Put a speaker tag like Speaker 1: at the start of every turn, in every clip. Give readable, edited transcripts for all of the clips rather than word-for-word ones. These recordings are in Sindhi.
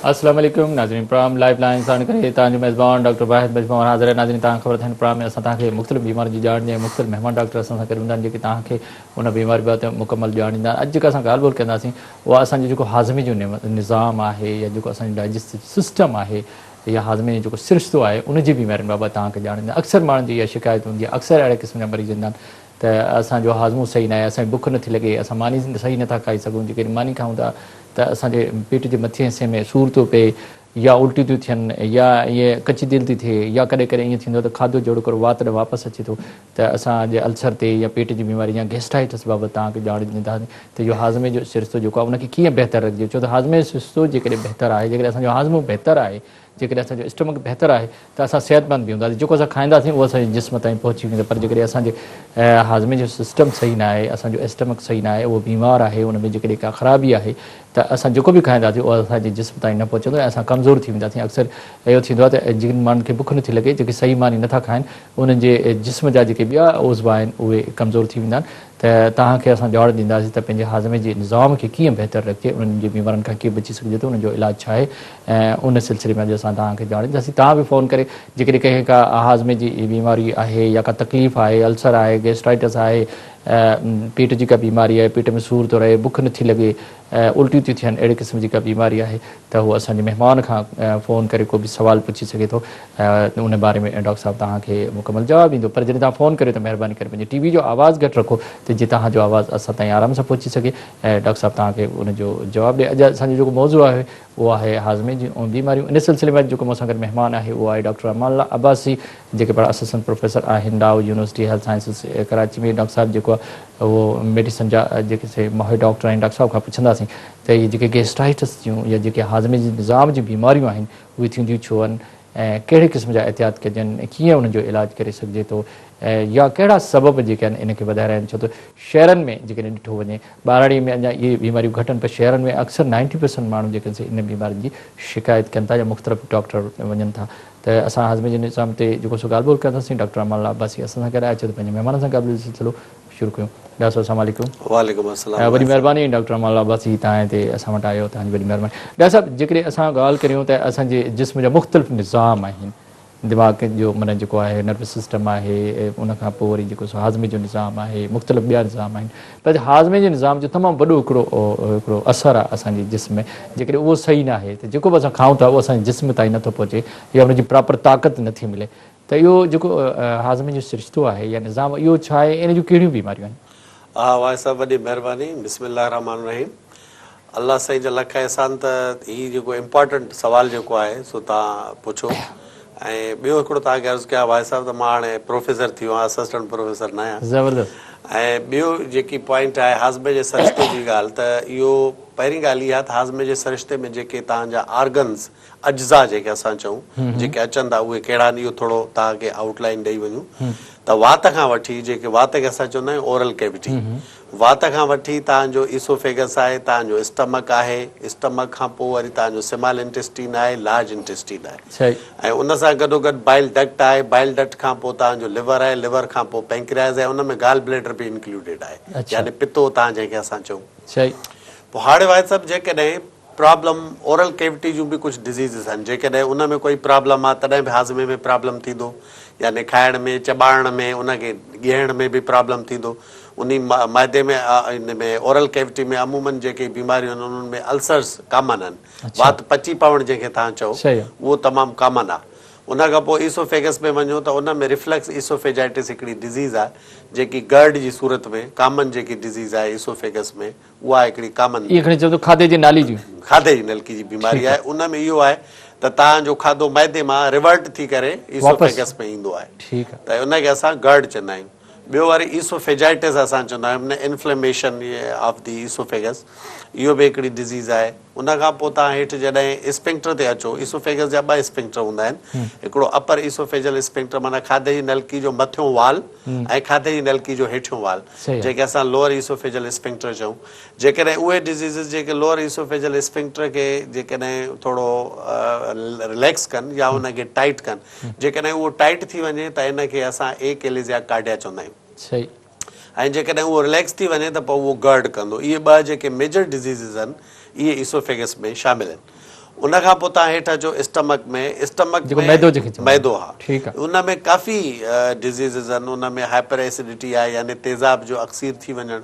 Speaker 1: السلام عليڪم ناظرين پروگرام لائف لائن ساڻ ڪري توهان جو ميزبان ڊاڪٽر واحد مجموعه حاضر آهي. ناظرين توهان کي خبر اٿن پروگرام ۾ اسان توهان کي مختلف بيمارين جي ڄاڻ ڏيندا مختلف مهمان ڊاڪٽر اسان سان گڏ هوندا آهن جيڪي توهان کي ان بيماري بابت مڪمل ڄاڻ ڏيندا آهن. اڄ جيڪا اسان ڳالهه ٻولهه ڪنداسين اها اسان جو جيڪو هاضمي جو نظام آهي يا جيڪو اسان جو ڊائجسٽو سسٽم آهي يا هاضمي جو جيڪو سرشتو آهي ان جي بيمارين بابت توهان کي ڄاڻ ڏيندا. اڪثر ماڻهن جي اها شڪايت هوندي آهي اڪثر اهڙي قسم جا مريض ايندا آهن ته اسان جو هاضمو صحيح ناهي، اسان کي بک نٿي لڳي، اسان ماني صحيح نٿا کائي سگهون، جيڪڏهن ماني کائون ٿا ته اسان جي پيٽ جي مٿئين حصي ۾ سور ٿو پئي يا الٽيون ٿيون ٿين يا ائين ڪچي دل ٿي ٿئي يا ڪڏهن ڪڏهن ائين ٿيندو آهي ته کاڌو جهڙوڪر وات ڏانهن واپس اچي ٿو ته اسان جي السر تي يا پيٽ جي بيماري يا گيسٽرائٽس بابت توهان کي ڄاڻ ڏينداسين ته اهو هاضمي جو سرشتو جيڪو آهي ان کي ڪيئن بهتر رکجي ڇو ته هاضمي جو سرشتو جيڪڏهن بهتر آهي جيڪڏهن اسان جو هاضمو بهتر آهي جيڪڏهن اسان جو اسٽمڪ بهتر آهي ته اسان صحتمند به هونداسين، جيڪو اسان کائينداسين اهو اسان جي جسم تائين پهچي ويندو پر جيڪڏهن اسان جي هاضمي جو سسٽم صحيح نه آهي، اسان جو اسٽمڪ صحيح نه آهي، اهو بيمار آهي، ان ۾ جيڪڏهن ڪا خرابي آهي ته اسان جيڪو به کائينداسين اهو اسان جي جسم تائين نه پهچندو ۽ اسان ڪمزور ٿي وينداسين. اڪثر اهو ٿيندو آهي ته جن ماڻهن کي بک نٿي لڳي، جيڪي صحيح ماني نٿا کائن، انهن جي جسم جا جيڪي ٻيا عضوا آهن اهي ڪمزور ٿي ويندا آهن ته توهان کي اسان ڄاڻ ڏينداسين ته پنهنجي هاضمي جي نظام کي ڪيئن بهتر رکجي، انهن جي بيمارين کان ڪيئن بچي سگهجي ٿو، انهن جو علاج ڇا آهي ۽ ان سلسلي ۾ اڄ اسان توهان کي ڄاڻ ڏينداسين. توهان به فون ڪري جيڪڏهن ڪنهن کي ڪا هاضمي جي بيماري آهي يا ڪا تڪليف آهي، السر آهي، گيسٽرائٽس آهي، پيٽ جي ڪا بيماري آهي، پيٽ ۾ سور ٿو رهي، بک نٿي لڳي، الٽيون ٿيون ٿين، اهڙي قسم جي ڪا بيماري آهي ته هو اسان جي مهمان کان فون ڪري ڪو به سوال پڇي سگهي ٿو ان باري ۾ ڊاڪٽر صاحب توهان کي مڪمل جواب ڏيندو پر جڏهن توهان فون ڪريو ته مهرباني ڪري پنهنجي ٽي وي جو آواز گهٽ رکو ته جيئن توهان جو آواز اسان تائين آرام سان پهچي سگهي ۽ ڊاڪٽر صاحب توهان کي ان جو جواب ڏي. اڄ اسان جو جيڪو موضوع آهي اهو آهي هاضمي جون بيماريون ان سلسلي ۾ اڄ جيڪو مون سان گڏ مهمان آهي اهو آهي ڊاڪٽر امان الله عباسي جيڪي پاڻ اسسٽنٽ پروفيسر آهن Dow university health sciences Karachi ۾ doctor صاحب جيڪو آهي اهو ميڊيسن جا جيڪي سي ماهر ڊاڪٽر آهن ڊاڪٽر صاحب کان پڇنداسين ته اهي جيڪي گيسٽرائٽس جون يا جيڪي هاضمي جي نظام جون بيماريون آهن اهي ٿينديون ڇو آهن ۽ ڪهڙي قسم جا احتياط ڪجن ۽ ڪيئن انهن جو علاج ڪري سگهجي ٿو ۽ يا ڪهڙا سبب جيڪي آهن ان کي وڌائي رهيا آهن ڇو ته شهرن ۾ جيڪڏهن ڏٺو وڃي ٻهراڙي ۾ اڃا اهي بيماريون گهٽ آهن پر شهرن ۾ اڪثر نائنٽي پرسنٽ ماڻهو جيڪي آهن سي ان بيمارين جي شڪايت ڪن ٿا يا مختلف ڊاڪٽر وٽ وڃن ٿا ته اسان هاضمي جي نظام تي جيڪو سو ڳالهه ٻولهه ڪنداسين ڊاڪٽر امان الله عباسي اسان سان گڏ آهي اچو ته پنهنجي مهمانن سان ڳالهه ٻولهه جو سلسلو شروع ڪيون ڊاڪٽر صاحب السلام عليڪم.
Speaker 2: وعليڪم السلام
Speaker 1: وڏي مهرباني ڊاڪٽر امان الله عباسي توهان هتي اسان وٽ آيو توهان جي وڏي مهرباني ڊاڪٽر صاحب جيڪڏهن اسان ڳالهه ڪريون ته اسان جي جسم جا مختلف نظام آهن دماغ جو معنيٰ جيڪو آهي نروس سسٽم آهي ان کان پوء وري جيڪو سو هاضمي جو نظام آهي مختلف ٻيا نظام آهن پر هاضمي جي نظام جو تمام وڏو هڪڙو هڪڙو اثر آهي اسان جي جسم ۾ جيڪڏهن اهو صحيح نه آهي ته جيڪو به اسان کائون ٿا اهو اسان جي جسم تائين نٿو پهچي يا ان جي پراپر طاقت نٿي ملي ته اهو جيڪو هاضمي جو سرشتو آهي يا نظام اهو ڇا آهي ان جون ڪهڙيون بيماريون آهن؟
Speaker 2: ها واحد صاحب وڏي مهرباني بسم الله الرحمٰن الرحيم الله سائين جا لک احسان ته هي جيڪو امپارٽنٽ سوال جيڪو آهي سو توهان پڇو ۽ ٻيو هڪڙو توهان کي عرض ڪيان واحد صاحب ته مان هاڻي پروفيسر ٿي ويو آهيان اسسٽنٽ پروفيسر نه آهيان
Speaker 1: زبردست
Speaker 2: ۽ ٻيو جيڪي پوائنٽ آهي هاضمي جي سرشتي جي ڳالهه ته اهو پهرين ڳالهه اها ته هاضمي جي سرشتي ۾ جيڪي توهان جا آرگنز اجزا جيڪي اسان چئون جيڪي اچن ٿا اهي ڪهڙا آهن اهو ٿورو توهان کي آئوٽ لائين ڏئي وڃون ته وات کان وٺي جيڪي وات کي اسان چوندا آهيون اورل ڪيوٽي وات کان وٺي توهان جو ايسوفيگس آهي توهان جو اسٽمڪ آهي اسٽمڪ کان پوء وري توهان جو سمال انٽيسٽين آهي لارج انٽيسٽين آهي ۽ ان سان گڏو گڏ بائل ڊڪٽ آهي بائل ڊڪٽ کان پوء توهان جو ليور آهي ليور کان پوء پينڪرياز آهي ان ۾ گال بليڊر به انڪلوڊيڊ آهي يعني پتو توهان جنهن کي اسان چئون پوء هاڻي واحد صاحب جيڪڏهن پرابلم اورل ڪيوٽي جون به ڪجهه ڊزيزز آهن جيڪڏهن ان ۾ ڪوئي پرابلم آهي تڏهن به هاضمي ۾ پرابلم ٿيندو يعني کائڻ ۾ چٻاڙڻ ۾ ان کي ڳيهڻ ۾ به پرابلم ٿيندو انهي معدي ۾ ان ۾ اورل ڪيوٽي ۾ عمومن جيڪي بيماريون آهن انهن ۾ السرز ڪامن آهن وات پچي پوڻ جنهن کي توهان چئو اهو تمام ڪامن آهي ان کان پوء ايسوفيگس ۾ وڃو ته ان ۾ ريفلڪس ايسوفيجائٽس هڪڙي ڊزيز آهي جيڪي گرڊ جي صورت ۾ ڪامن جيڪي ڊزيز آهي ايسوفيگس ۾ اها هڪڙي ڪامن.
Speaker 1: ائين کڻي چئو ته کاڌي جي نالي جي.
Speaker 2: کاڌي جي نلڪي جي بيماري آهي. ان ۾ اهو آهي ته توهان جو کاڌو معدي مان ريورٽ ٿي ڪري ايسوفيگس ۾ ايندو آهي ته ان کي اسان گرڊ چوندا آهيون. ٻيو وري ايسوفيجائٽس اسان چوندا آهيون معنيٰ انفليميشن آف the oesophagus اهو به هڪڙي ڊزيز آهي. ان کان پوء توهان هيٺ جڏهن اسفنڪٽر تي اچو ايسوفيگس جا ٻه اسفنڪٽر هوندا آهن هڪڙو اپر ايسوفيجل اسفنڪٽر معنيٰ کاڌي جي نلڪي جو مٿيون وال ۽ کاڌي جي نلڪي جو هيٺيون وال. جنهن کي اسان لوئر ايسوفيجل اسفنڪٽر چئون. جيڪڏهن اهي ڊزيزز جيڪي لوئر ايسوفيجل اسفنڪٽر کي جيڪڏهن ٿورو رليڪس ڪن يا ان کي ٽائيٽ ڪن، جيڪڏهن اهو ٽائيٽ ٿي وڃي ته ان کي اسان اي ڪيليزيا ڪارڊيا چوندا آهيون. ۽ جيڪڏهن اهو رليڪس ٿي وڃي ته پوء اهو گرڊ ڪندو. اهي ٻه جيڪي ميجر ڊزيزز آهن اهي ايسوفيگس ۾ شامل آهن. ان کان پوء توهان هيٺ اچو اسٽمڪ ۾، اسٽمڪ
Speaker 1: جيڪو
Speaker 2: ۾
Speaker 1: معدو جنهن کي چوندا آهن.
Speaker 2: معدو ها
Speaker 1: ٺيڪ آ.
Speaker 2: ان ۾ ڪافي ڊزيزز آهن، ان ۾ هائپر ايسڊٽي آهي يعني تيزاب جو اڪثير ٿي وڃڻ،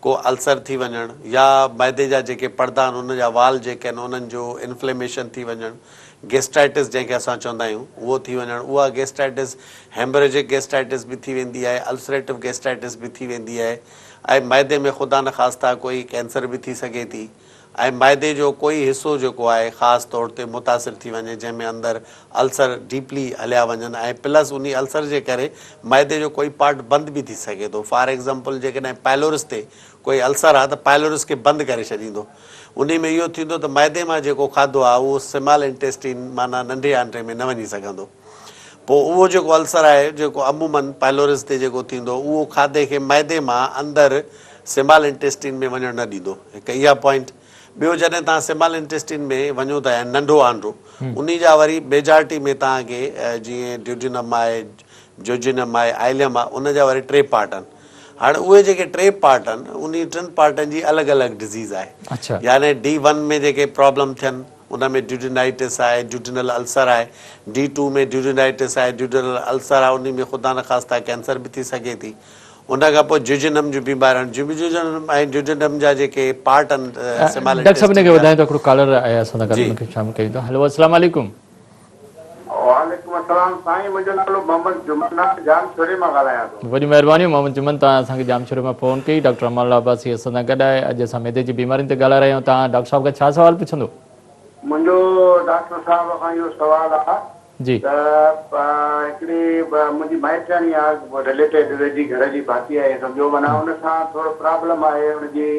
Speaker 2: ڪو السر ٿي وڃڻ يا معدي جا جيڪي پڙدا آهن ان جا وال جيڪي آهن انهن جو انفليميشن ٿي وڃڻ، گيسٽرائٽس جنهن کي اسان چوندا آهيون اهو ٿي وڃڻ، اها گيسٽرائٽس هيمبريجڪ گيسٽرائٽس به ٿي ويندي آهي، السريٽو گيسٽرائٽس به ٿي ويندي آهي ۽ معدي ۾ خدا نخواسته ڪوئي ڪينسر به ٿي سگهي ٿي. ۽ معدي جو ڪوئي حصو جيڪو آهي خاص طور تي متاثر ٿي وڃي جنهن ۾ اندر السر ڊيپلي هليا وڃن ۽ پلس انهي السر جي ڪري معدي جو ڪوئي پارٽ بند به ٿي سگهي ٿو فار ايگزامپل جيڪڏهن پائلورس تي ڪوئي السر آهي ته پائلورس کي بند ڪري ڇڏيندو انهي ۾ اهو ٿيندو ته معدي مان جيڪو کاڌو آهي اهو سمال انٽيسٽين معنيٰ ننڍي آنٽي ۾ نه وڃي سگهندو. پوء اهو جيڪو السر آهي جيڪو عموماً پائلورس تي جيڪو ٿيندو اهو کاڌي کي معدي مان اندر سمال انٽيسٽين ۾ وڃڻ نه ڏيندو هڪ اها پوائنٽ ٻيو جڏهن توهان سمال انٽيسٽين ۾ وڃو ٿا يعني ننڍو آنڊو انهي جا وري ميجارٽي ۾ توهان کي جيئن ڊيوڊينم آهي جوجينم آهي آئليم آهي ان جا وري ٽي پارٽ آهن هاڻي اهي جيڪي ٽي پارٽ آهن انهي ٽن پارٽن جي الڳ الڳ ڊزيز آهي يعني ڊي ون ۾ جيڪي پرابلم ٿين ان ۾ ڊيوڊينائٽس آهي، ڊيوڊينل السر آهي، ڊي ٽو ۾ ڊيوڊينائٽس آهي، ڊيوڊينل السر آهي، انهي ۾ خدا نخواسته ڪينسر به ٿي سگهي ٿي. ان کان پوء جيوجينم جون بيماريون آهن، جيوجينم ۽ ڊيوڊينم جا جيڪي پارٽ آهن سمال
Speaker 1: ڊاڪٽر صاحب ان
Speaker 2: انٽيسٽين
Speaker 1: کي
Speaker 2: جا.
Speaker 1: وڌائين ٿو هڪڙو ڪالر آهي اسان سان گڏ
Speaker 2: جي.
Speaker 1: ان کي شامل ڪيون ٿا هلو السلام عليڪم.
Speaker 3: وعليڪم السلام سائين منهنجو نالو محمد جمن آهي ڄامشوري مان ڳالهايان ٿو.
Speaker 1: وڏيون مهربانيون محمد جمن توهان اسان کي ڄامشوري مان فون ڪئي ڊاڪٽر امان الله عباسي اسان سان گڏ آهي اڄ اسان معدي جي بيمارين تي ڳالهائي رهيا آهيون توهان ڊاڪٽر صاحب کان ڇا سوال پڇندو.
Speaker 3: منهنجو ڊاڪٽر صاحب کان اهو سوال آ
Speaker 1: جي.
Speaker 3: ته هڪڙي منهنجي مائٽياڻي آ رليٽيڊ ويجهي گهر جي ڀاتي آهي سمجهو معنيٰ ان سان ٿورو پرابلم آهي ان جي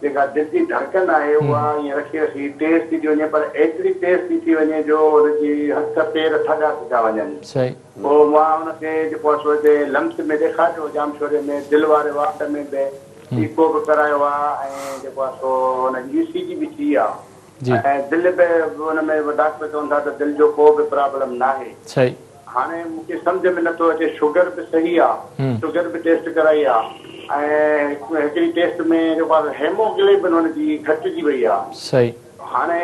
Speaker 3: جيڪا دل جي ڌڙڪن آهي اها ائين رکي رکي تيز ٿي ٿي وڃي پر ايتري تيز ٿي ٿي وڃي جو ان جي هٿ پير ٿڌا ٿي ٿا وڃن. پوء مان ان کي جيڪو آهي سو هتي لمس ۾ ڏيکاريو ڄامشوري ۾ دل واري وارڊ ۾ به ايڪو به ڪرايو آهي ۽ جيڪو آهي سو ان جي اي سي جي به ٿي آهي ۽ دل به ان ۾ ڊاڪٽر چون ٿا ته دل جو ڪو به پرابلم ناهي. هاڻي مون کي سمجهه ۾ نٿو اچي شگر به صحيح آ شگر به ٽيسٽ ڪرائي آ ۽ هڪڙي ٽيسٽ ۾ جيڪو آ هيموگليبن هن جي گهٽجي وئي آ
Speaker 1: صحيح.
Speaker 3: هاڻي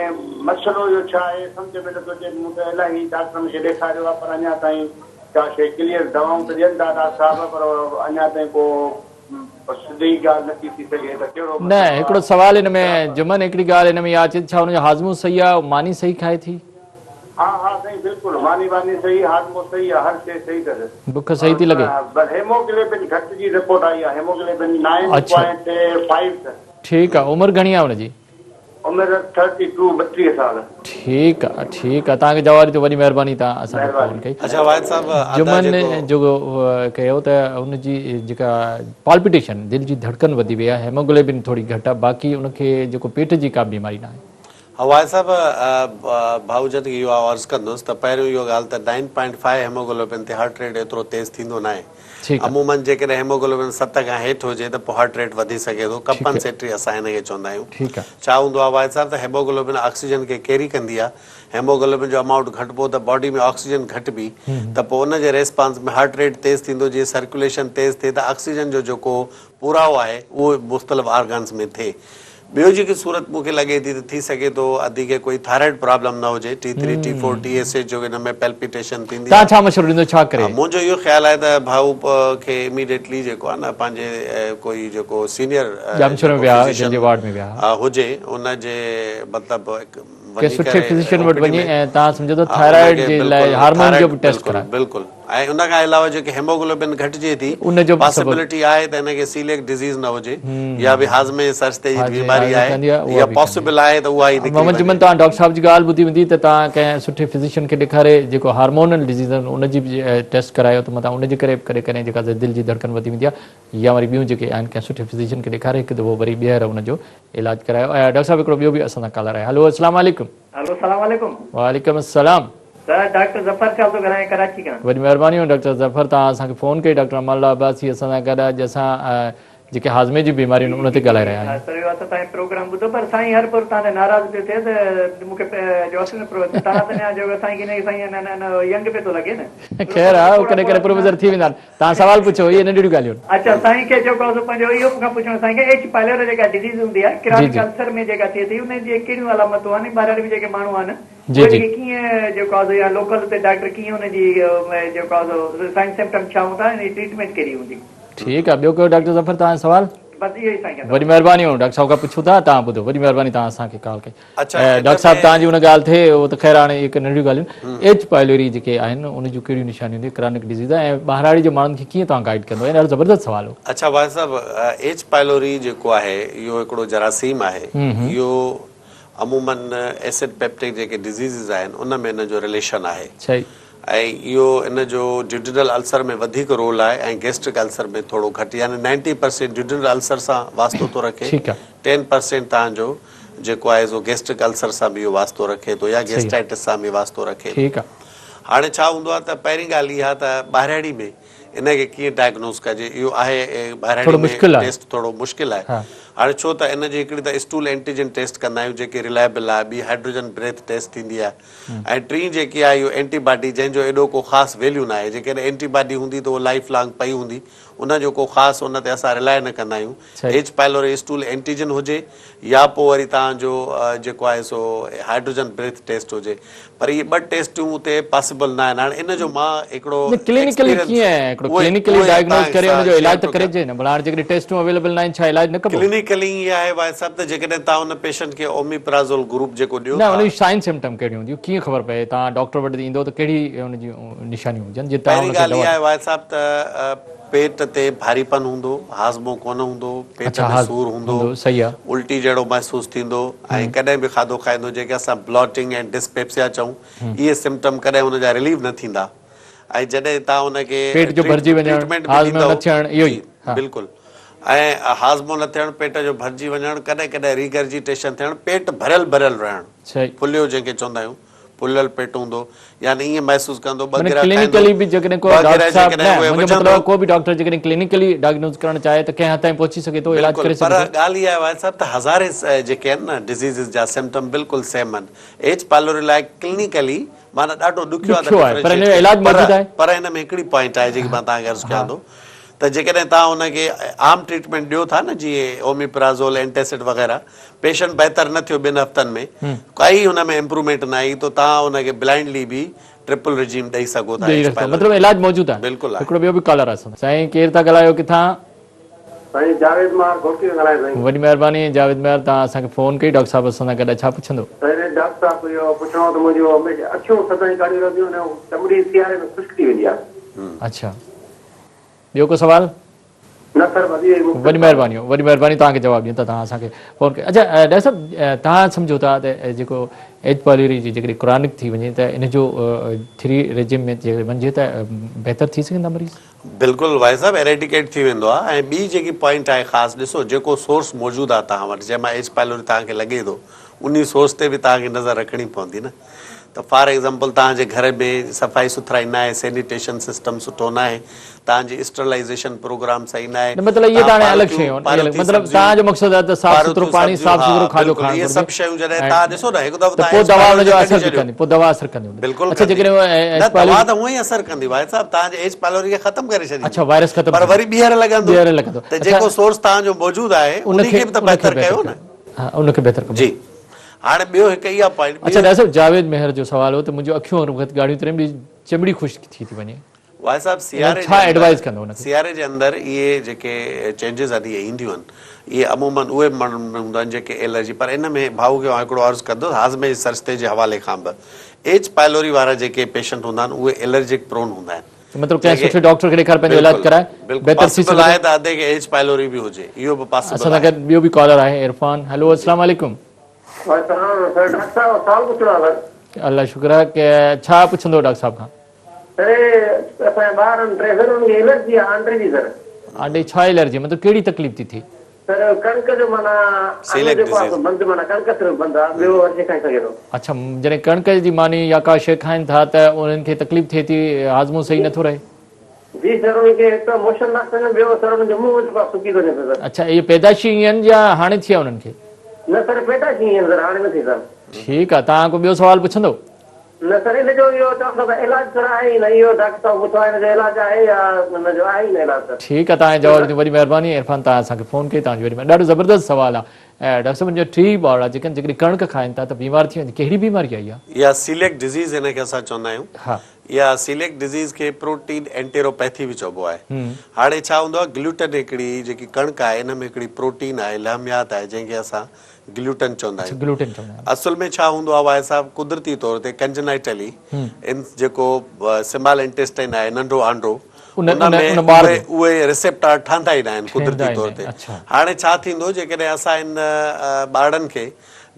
Speaker 3: مسئلو اهو ڇا آهي سمجهه ۾ نٿو اچي مون ته الاهي ڊاڪٽرن کي ڏيکاريو آ پر اڃا تائين ڪا شي ڪليئر دوائون ته ڏين ٿا ڊاڪٽر صاحب پر اڃا تائين ڪو سڌي ڳالهه نٿي ٿي سگهي ته ڪهڙو
Speaker 1: نه
Speaker 3: مسئلو آ
Speaker 1: هڪڙو سوال ان ۾ جمن هڪڙي ڳالهه ان ۾ اها اچي ٿي ڇا ان جو هاضمو صحيح آ ماني صحيح کائي ٿي.
Speaker 3: ها ها سائين بلڪل ماني واني صحيح هاضمو صحيح آ هر شي صحيح اٿس
Speaker 1: بک صحيح ٿي لڳي.
Speaker 3: بس هيموگلوبن گهٽ جي رپورٽ آئي آ هيموگلوبن نائن
Speaker 1: اڇا
Speaker 3: پوائنٽ فائيو اٿس.
Speaker 1: ٺيڪ آ عمر گهڻي آ ان جي.
Speaker 3: عمر ٿرٽي ٽو 32 سال.
Speaker 1: ٺيڪ آ ٺيڪ آ توهان کي جواب ڏتو وڏي مهرباني توهان اسان کي فون
Speaker 3: مهرباني.
Speaker 1: ڪئي.
Speaker 2: اڇا واحد صاحب ادا
Speaker 1: جمن
Speaker 2: جيڪو.
Speaker 1: جيڪو ڪيو ته ان جي جيڪا پالپيٽيشن دل جي ڌڙڪن وڌي وئي آ هيموگلوبن ٿوري گهٽ آ باقي ان کي جيڪو پيٽ جي ڪا بيماري ناهي.
Speaker 2: ها واحد صاحب ڀائو جن کي اهو عرض ڪندس ته پهريون اهو ڳالهه ته نائن پوائنٽ فائيو هيموگلوبن تي هارٽ ريٽ ايترو تيز ٿيندو ناهي
Speaker 1: ٺيڪ آ.
Speaker 2: عمومن جيڪڏهن هيموگلوبن 7 کان هيٺ هجي ته پوء هارٽ ريٽ وڌي سگهي ٿو
Speaker 1: ٺيڪ آ.
Speaker 2: ڪمپنسيٽري اسان هن کي چوندا آهيون
Speaker 1: ٺيڪ آ.
Speaker 2: ڇا هوندو آهي واحد صاحب ته هيموگلوبن آڪسيجن کي ڪيري ڪندي آهي هيموگلوبن جو امائونٽ گهٽبو ته باڊي ۾ آڪسيجن گهٽبي ته پوء ان جي ريسپانس ۾ هارٽ ريٽ تيز ٿيندو جيئن سرڪيوليشن تيز ٿئي ته آڪسيجن جو جيڪو پورائو آهي اهو مختلف آرگنس ۾ ٿئي ٻيو جيڪي صورت مون کي لڳي ٿي ته ٿي سگهي ٿو ادي کي ڪوئي ٿائرائيڊ پرابلم نه هجي، T three, T four, T S H جو ان ۾ پيلپيٽيشن ٿيندي
Speaker 1: توهان
Speaker 2: آهي.
Speaker 1: ڇا مشورو ڏيندو ڇا ڪري؟
Speaker 2: منهنجو اهو خيال آهي ته ڀائو کي اميڊيٽلي جيڪو آهي نه پنهنجي ڪوئي جيڪو سينيئر
Speaker 1: ڄامشوري ۾
Speaker 2: جيڪو
Speaker 1: ويا جن
Speaker 2: فزيشن
Speaker 1: جي وارڊ ۾ ويا.
Speaker 2: هجي ان جي مطلب
Speaker 1: ڪنهن
Speaker 2: وڃي
Speaker 1: سٺي
Speaker 2: ڪري
Speaker 1: فزيشن
Speaker 2: او
Speaker 1: وٽ
Speaker 2: پي ڊي
Speaker 1: وڃي
Speaker 2: ۾
Speaker 1: ۽ توهان سمجهو ته
Speaker 2: ها ان
Speaker 1: ٿائرائيڊ
Speaker 2: کي
Speaker 1: جي لاء
Speaker 2: بلڪل
Speaker 1: هارمون جو
Speaker 2: ٿائرائيڊ
Speaker 1: به ٽيسٽ
Speaker 2: بلڪل
Speaker 1: ڪرائي.
Speaker 2: بلڪل ۽ ان کان علاوه جيڪي هيموگلوبن گهٽجي ٿي
Speaker 1: ان جو به سبب.
Speaker 2: پاسيبلٽي آهي ته هن کي سيليڪ ڊزيز نه هجي يا به هاضمي جي سرشتي جي
Speaker 1: هاضمي
Speaker 2: بيماري
Speaker 1: هاضمي
Speaker 2: آهي
Speaker 1: ڪندي آهي اها
Speaker 2: اها
Speaker 1: به ڪندي
Speaker 2: پاسيبل آهي ته اها ئي نڪري
Speaker 1: محمد
Speaker 2: وڃي.
Speaker 1: جمن توهان ڊاڪٽر صاحب جي ڳالهه ٻڌي هوندي ته توهان ڪنهن سٺي فزيشن کي ڏيکاري جيڪو هارمونل ڊزيز آهن ان جي به ٽيسٽ ڪرايو ته متان ان جي ڪري به ڪڏهن ڪڏهن جيڪا دل جي ڌڙڪن وڌي ويندي آهي يا وري ٻيون جيڪي آهن ڪنهن سٺي فزيشن کي ڏيکاري هڪ دفعو وري ٻيهر ان جو علاج ڪرايو ۽ ڊاڪٽر صاحب هڪڙو ٻيو به اسان سان ڪالر آهي هلو اسلام عليڪم.
Speaker 4: هلو سلام عليڪم.
Speaker 1: وعليڪم السلام.
Speaker 4: سر ڊاڪٽر ظفر خان ٿو ڳالهايان ڪراچي کان.
Speaker 1: وڏي مهرباني ڊاڪٽر ظفر توهان اسان کي فون ڪئي ڊاڪٽر امان الله عباسي اسان سان گڏ اڄ اسان جيڪي هاضمي جون بيماريون آهن ان تي ڳالهائي رهيا آهيون.
Speaker 4: سر اهو اسان تهان جو پروگرام ٻڌو پر سائين هر پر تهان تي ناراض پيو ٿئي ته مون کي جو اصل ۾ پرو تهان ته اڃا جو سائين کي نه سائين اڃا اڃا ينگ پيو ٿو لڳي نه.
Speaker 1: خير آ هو ڪڏهن ڪڏهن پروفيسر ٿي ويندا آهن. تهان سوال پڇو اهي ننڍڙيون ڳالهيون آهن.
Speaker 4: اڇا سائين کي جيڪو آهي سو پنهنجو اهو مون کان پڇڻو سائين کي ايڇ پائلوري جيڪا ڊزيز هوندي آهي ڪرانڪ السر ۾ جيڪا ٿئي ٿي ان جي ڪهڙيون علامتون آهن ۽ ٻهراڙي ۾ جيڪي ماڻهو آهن
Speaker 1: جي
Speaker 4: اهي
Speaker 1: جي.
Speaker 4: کي ڪيئن جيڪو آهي سو يا لوڪل اتي ڊاڪٽر ڪيئن ان جي جيڪو آهي سو سائن سمپٽم ڇا هوندا ان جي ٽريٽمينٽ ڪهڙي هوندي.
Speaker 1: ٺيڪ آ ٻيو ڪيو ڊاڪٽر ظفر توهان جو سوال.
Speaker 4: بس اهو ئي سائين کان
Speaker 1: وڏي مهرباني ڊاڪٽر صاحب کان پڇون ٿا توهان ٻڌو وڏي مهرباني توهان اسان کي ڪال ڪئي
Speaker 2: اڇا هن
Speaker 1: ڊاڪٽر صاحب
Speaker 2: ۾
Speaker 1: توهان جي ان ڳالهه تي اهو ته خير هاڻي هڪ ننڍڙيون ڳالهيون ايڇ پائلوري جيڪي آهن ان جون ڪهڙيون نشانيون هونديون ڪرانڪ ڊزيز آهي ۽ ٻهراڙي جي ماڻهن کي ڪيئن توهان گائيڊ ڪندو ۽ ڏاڍو زبردست سوال هو.
Speaker 2: اڇا واحد صاحب ايڇ پائلوري جيڪو آهي اهو هڪڙو جراثيم آهي اهو عموماً ايسڊ پيپٽڪ جيڪي ڊزيزز آهن ان ۾ ان جو رليشن آهي
Speaker 1: صحيح.
Speaker 2: ۽ اهو ان جو ڊيوڊينل السر ۾ وڌيڪ رول آهي ۽ گيسٽرڪ السر ۾ ٿورو گهٽ يعني نائنٽي پرسينٽ ڊيوڊينل السر سان واسطو ٿو رکي
Speaker 1: ٺيڪ آهي.
Speaker 2: ٽين پرسينٽ تان جو جيڪو آهي سو گيسٽرڪ السر سان به اهو واسطو رکي ٿو يا
Speaker 1: صحيح آهي.
Speaker 2: گيسٽرائٽس سان به واسطو رکي ٿو.
Speaker 1: ٺيڪ آهي.
Speaker 2: هاڻي ڇا هوندو آهي ته پهرين ڳالهه اها ته ٻاهرياڙي ۾ ان کي ڪيئن ڊائگنوز ڪجي اهو آهي ٻاهرياڙي
Speaker 1: ٿورو
Speaker 2: ۾
Speaker 1: مشڪل آهي.
Speaker 2: ٽيسٽ ٿورو مشڪل آهي
Speaker 1: ها.
Speaker 2: هاڻي ڇو ته ان جي هڪڙي ته اسٽول اينٽيجن ٽيسٽ ڪندا آهيون جيڪي رلائبل آهي ٻي هائڊروجن بريٿ ٽيسٽ ٿيندي آهي ۽ ٽين جيڪي آهي اهو اينٽي باڊي جنهن جو ايڏو ڪو خاص ويليو ناهي جيڪڏهن اينٽي باڊي هوندي ته اهو لائف لانگ پئي هوندي ان جو ڪو خاص ان تي اسان رلائي نه ڪندا آهيون
Speaker 1: صحيح.
Speaker 2: ايڇ پائلوري اسٽول اينٽيجن هجي يا پوء وري توهان جو جيڪو آهي سو هائڊروجن بريٿ ٽيسٽ هجي پر اهي ٻه ٽيسٽون اتي پاسيبل نه آهن هاڻي ان جو مان هڪڙو
Speaker 1: نه ڪلينيڪلي
Speaker 2: ايڪسپيرينس
Speaker 1: ڪيئن هڪڙو
Speaker 2: اهي
Speaker 1: ڪلينيڪلي
Speaker 2: اهي
Speaker 1: ڊائگنوز
Speaker 2: توهان
Speaker 1: ڪري ان
Speaker 2: سان
Speaker 1: جو
Speaker 2: شيئر
Speaker 1: علاج ته
Speaker 2: ٿو ڪيان.
Speaker 1: ڪرجي نه ڀلا هاڻي جيڪڏهن ٽيسٽون اويليبل نه آهن ڇا علاج نه ڪبو؟
Speaker 2: ڪلينيڪلي ائين آهي واحد صاحب ته جيڪڏهن توهان ان پيشنٽ کي اوميپرازول گروپ جيڪو ڏيو
Speaker 1: نه
Speaker 2: ٿا
Speaker 1: ان جون سائن سمپٽم ڪهڙيون هونديون ڪيئن خبر پئي توهان ڊاڪٽر وٽ ايندو ته ڪهڙي ان جون نشانيون هجن جي توهان
Speaker 2: پهرين
Speaker 1: ان کي
Speaker 2: ڳالهه
Speaker 1: دوا
Speaker 2: اها آهي واحد صاحب ته پيٽ تي ڀاريپن هوندو، هاضمو ڪونه هوندو، پيٽ
Speaker 1: اڇا
Speaker 2: ۾
Speaker 1: ها
Speaker 2: سور هوندو،
Speaker 1: هوندو صحيح آ.
Speaker 2: الٽي جهڙو محسوس ٿيندو ۽ ڪڏهن به کاڌو کائيندو جنهن کي اسان بلوٽنگ ۽ ڊسپيپسيا چئون اهي سمپٽم ڪڏهن ان جا رليو نه ٿيندا ۽ جڏهن توهان ان کي
Speaker 1: پيٽ جو ڀرجي وڃڻ،
Speaker 2: ٽريٽمينٽ به
Speaker 1: هاضمو
Speaker 2: ڏيندؤ
Speaker 1: نه ٿيڻ اهو ئي
Speaker 2: جي
Speaker 1: ها.
Speaker 2: بلڪل ۽ هاضمو نه ٿيڻ، پيٽ جو ڀرجي وڃڻ، ڪڏهن ڪڏهن ريگرجيٽيشن ٿيڻ، پيٽ ڀريل ڀريل رهڻ،
Speaker 1: صحيح.
Speaker 2: ڦليو جنهن کي چوندا آهيون. ڦليل پيٽ هوندو يعني ائين محسوس ڪندو ٻه
Speaker 1: معنيٰ
Speaker 2: گرهه کائيندو
Speaker 1: ڪلينيڪلي به جيڪڏهن ڪو
Speaker 2: ٻه
Speaker 1: ڊاڪٽر
Speaker 2: گرهه
Speaker 1: صاحب نه
Speaker 2: جيڪڏهن اهي
Speaker 1: منهنجو
Speaker 2: وجهندو
Speaker 1: مطلب آهي ڪو به ڊاڪٽر جيڪڏهن ڪلينيڪلي ڊائگنوز ڪرڻ چاهي ته ڪنهن حد تائين پهچي سگهي ٿو علاج
Speaker 2: بلڪل
Speaker 1: ڪري
Speaker 2: پر
Speaker 1: سگهي ٿو.
Speaker 2: ڳالهه اها آهي واحد صاحب ته هزارين جيڪي آهن نه ڊزيزز جا سمپٽم بلڪل سيم آهن ايڇ پائلوري لاء ڪلينيڪلي معنيٰ ڏاڍو ڏکيو آهي ته
Speaker 1: ڏکيو آهي پر ان
Speaker 2: ڊفرينشيٽ
Speaker 1: جو علاج
Speaker 2: ڪجي پر
Speaker 1: موجود آهي.
Speaker 2: پر ان ۾ هڪڙي پوائنٽ آهي جيڪي مان توهان کي عرض ڪيان ٿو ته جيڪڏهن توهان ان کي عام ٽريٽمينٽ ڏيو ٿا نه جيئن اوميپرازول اينٽيسڊ وغيره پيشنٽ بهتر نه ٿيو ٻن هفتن ۾ ڪائي ان ۾ امپروومينٽ نه آئي ته توهان ان کي بلائنڊلي به ٽرپل رجيم ڏئي سگهو ٿا
Speaker 1: ڏئي
Speaker 2: ايڇ
Speaker 1: رکو
Speaker 2: پائلوري
Speaker 1: مطلب علاج موجود آهي
Speaker 2: بلڪل آهي.
Speaker 1: هڪڙو ٻيو به ڪالر آهي اسان سان. سائين ڪير ٿا ڳالهايو ڪٿان.
Speaker 3: سائين جاويد مهر گهوٽڪي کان ڳالهايان سائين.
Speaker 1: وڏي مهرباني جاويد مهر توهان اسان کي فون ڪئي ڊاڪٽر صاحب اسان سان گڏ آهي ڇا پڇندو.
Speaker 3: سائين ڊاڪٽر صاحب اهو پڇڻو هو ته منهنجون هميشه اکيون سدائين ڳاڙهيون رهنديون آهن ۽ چمڙي سياري ۾ خشڪ ٿي ويندي آهي.
Speaker 1: اڇا ٻيو ڪو سوال.
Speaker 3: نه سر بس اهو ئي مختصر
Speaker 1: وڏي
Speaker 3: سوال.
Speaker 1: مهرباني وڏي مهرباني توهان کي جواب ڏيون ٿا توهان اسان کي فون ڪيو اڇا ڊاڪٽر صاحب توهان سمجهو ٿا ته جيڪو ايڇ پائلوري جي جيڪڏهن ڪرانڪ ٿي وڃي ته ان جو ٿري ريجم ۾ جيڪڏهن وڃجي ته بهتر ٿي سگهندا مريض.
Speaker 2: بلڪل وائي صاحب ايريڊيڪيٽ ٿي ويندو آهي ۽ ٻي جيڪي پوائنٽ آهي خاص ڏسو جيڪو سورس موجود آهي توهان وٽ جنهن مان ايڇ پائلوري توهان کي لڳي ٿو انهي سورس تي به توهان کي نظر رکڻي پوندي نه ته فار ايگزامپل توهان جي گهر ۾ صفائي سٿرائي ناهي، سينيٽيشن سسٽم سٺو ناهي، توهان جي اسٽرلائيزيشن پروگرام صحيح ناهي،
Speaker 1: نه مطلب اهي ته
Speaker 2: توهان
Speaker 1: هاڻي الڳ
Speaker 2: پاروٿيون
Speaker 1: شيون آهن
Speaker 2: پاروٿي
Speaker 1: مطلب
Speaker 2: سبزيون
Speaker 1: توهان جو مقصد آهي ته صاف سٿرو
Speaker 2: پاروٿيون
Speaker 1: پاڻي
Speaker 2: سبزيون
Speaker 1: صاف
Speaker 2: ها
Speaker 1: سٿرو کاڌو
Speaker 2: بلڪل
Speaker 1: کائڻ
Speaker 2: اهي
Speaker 1: گهرجي
Speaker 2: سڀ شيون جڏهن
Speaker 1: ۽
Speaker 2: توهان ڏسو نه هڪ دفعو
Speaker 1: ته
Speaker 2: توهان
Speaker 1: پوء
Speaker 2: ايڇ
Speaker 1: دوا ان
Speaker 2: پائلوري
Speaker 1: جو
Speaker 2: کي
Speaker 1: اثر
Speaker 2: ڪڍي
Speaker 1: به
Speaker 2: ڇڏيو
Speaker 1: ڪندي پوء دوا اثر ڪندي ان تي
Speaker 2: بلڪل
Speaker 1: اڇا
Speaker 2: ڪندي
Speaker 1: جيڪڏهن
Speaker 2: نه
Speaker 1: ايڇ
Speaker 2: دوا
Speaker 1: پائلوري
Speaker 2: ته هونئن ئي اثر ڪندي واحد صاحب توهان جي ايڇ پائلوري کي ختم ڪري ڇڏيندي
Speaker 1: اڇا وائرس ختم
Speaker 2: پر
Speaker 1: ٿي
Speaker 2: وري ٻيهر لڳندو
Speaker 1: ٻيهر لڳندو
Speaker 2: ته
Speaker 1: اڇا
Speaker 2: جيڪو سورس توهان جو موجود آهي
Speaker 1: ان
Speaker 2: انهي
Speaker 1: کي
Speaker 2: کي به ته
Speaker 1: ان کي
Speaker 2: بهتر
Speaker 1: بهتر
Speaker 2: ڪيو نه
Speaker 1: ها ان کي بهتر ڪبو
Speaker 2: جي هاڻي ٻيو هڪ اها پوائنٽ
Speaker 1: اڇا ڊاڪٽر صاحب جاويد مهر جو سوال هو ته منهنجون اکيون هر وقت ڳاڙهيون ٿي رهن ٻي چمڙي خشڪ ٿي ٿي وڃي
Speaker 2: واحد صاحب
Speaker 1: ان
Speaker 2: سياري
Speaker 1: ڇا
Speaker 2: جي اندر
Speaker 1: ايڊوائز ڪندو ان کي.
Speaker 2: سياري جي اندر اهي جيڪي چينجز آهن اهي اينديون آهن اهي عموماً اهي ماڻهن ۾ هوندا آهن جيڪي الرجي پر ان ۾ ڀائو کي آئون هڪڙو عرض ڪندس هاضمي جي سرشتي جي حوالي کان به ايڇ پائلوري وارا جيڪي پيشنٽ هوندا آهن اهي الرجڪ پرون هوندا آهن
Speaker 1: مطلب ڪنهن
Speaker 2: جيڪي
Speaker 1: سٺي ڊاڪٽر کي ڏيکاري پنهنجو علاج
Speaker 2: بلڪل
Speaker 1: ڪرائي
Speaker 2: بلڪل
Speaker 1: بهتر ٿي
Speaker 2: پاسيبل
Speaker 1: سگهي
Speaker 2: آهي
Speaker 1: ٿو.
Speaker 2: ته ادي کي ايڇ پائلوري به هجي اهو به
Speaker 1: اسان
Speaker 2: پاسيبل
Speaker 1: سان
Speaker 2: آهي.
Speaker 1: گڏ ٻيو به ڪالر آهي عرفان هلو اسلام عليڪم.
Speaker 3: وعليڪم السلام سر ڊاڪٽر صاحب سوال پڇڻو آهي سر.
Speaker 1: الله شڪر آهي ڪي ڇا پڇندو ڊاڪٽر صاحب کان.
Speaker 3: سر اسان جا ٻار آهن ٽي سر انهن کي الرجي آهي آنڊي جي سر.
Speaker 1: آنڊي ڇا الرجي مطلب ڪهڙي تڪليف ٿي ٿئي.
Speaker 3: سر ڪڻڪ جو معنيٰ ان
Speaker 2: سيليڪ
Speaker 3: جيڪو آهي
Speaker 2: ڊزيز.
Speaker 3: سو بند معنيٰ ڪڻڪ صرف بند آهي ٻيو هر شي کائي سگهي ٿو.
Speaker 1: اڇا جڏهن ڪڻڪ جي ماني يا ڪا شي کائن ٿا ته انهن کي تڪليف ٿئي ٿي هاضمو صحيح نٿو رهي.
Speaker 5: جي سر انهن کي هڪ ته موشن نه ٿين ٻيو سر انهن جو منهن جيڪو آهي سڪي ٿو وڃي پيو سر.
Speaker 1: اڇا اهي پيدائشي ائين آهن يا هاڻي ٿي آهي انهن کي؟
Speaker 5: نه سر پيدائشي ائين آهن سر هاڻي نه ٿي سر.
Speaker 1: ٺيڪ آهي توهان ڪو ٻيو سوال پڇندو؟
Speaker 5: نه سر ان جو اهو چون ٿا ته علاج سر آهي ئي نه اهو ڊاڪٽر صاحب پڇيو آهي ان جو علاج آهي يا ان جو آهي ئي نه علاج سر.
Speaker 1: ٺيڪ آهي توهان جي جواب جي وڏي مهرباني عرفان توهان اسان کي فون ڪئي توهان جي وڏي مهرباني ڏاڍو زبردست سوال آهي ڊاڪٽر صاحب ان جا ٽي ٻارڙا جيڪي جيڪڏهن ڪڻڪ کائن ٿا ته بيمار ٿي وڃن ڪهڙي بيماري آهي اها؟
Speaker 2: اها سيليڪ ڊزيز ان کي اسان چوندا آهيون
Speaker 1: ها.
Speaker 2: اها سيليڪ ڊزيز کي پروٽين اينٽيروپيٿي به چئبو آهي. هاڻي ڇا هوندو آهي گلوٽن هڪڙي جيڪي ڪڻڪ آهي ان ۾ هڪڙي پروٽين آهي لحميات آهي جنهن کي اسان گلوٽن چوندا آهيون.
Speaker 1: گلوٽن چوندا آهيون.
Speaker 2: اصل ۾ ڇا هوندو آهي واحد صاحب قدرتي طور تي ڪنجنائٽلي ان جيڪو سمال انٽيسٽائن آهي ننڍو آنڊو ان ۾ اهي اهي ريسيپٽار ٺهندا ئي ناهن قدرتي طور تي. هاڻي ڇا ٿيندو جيڪڏهن اسان ان ٻارڙن کي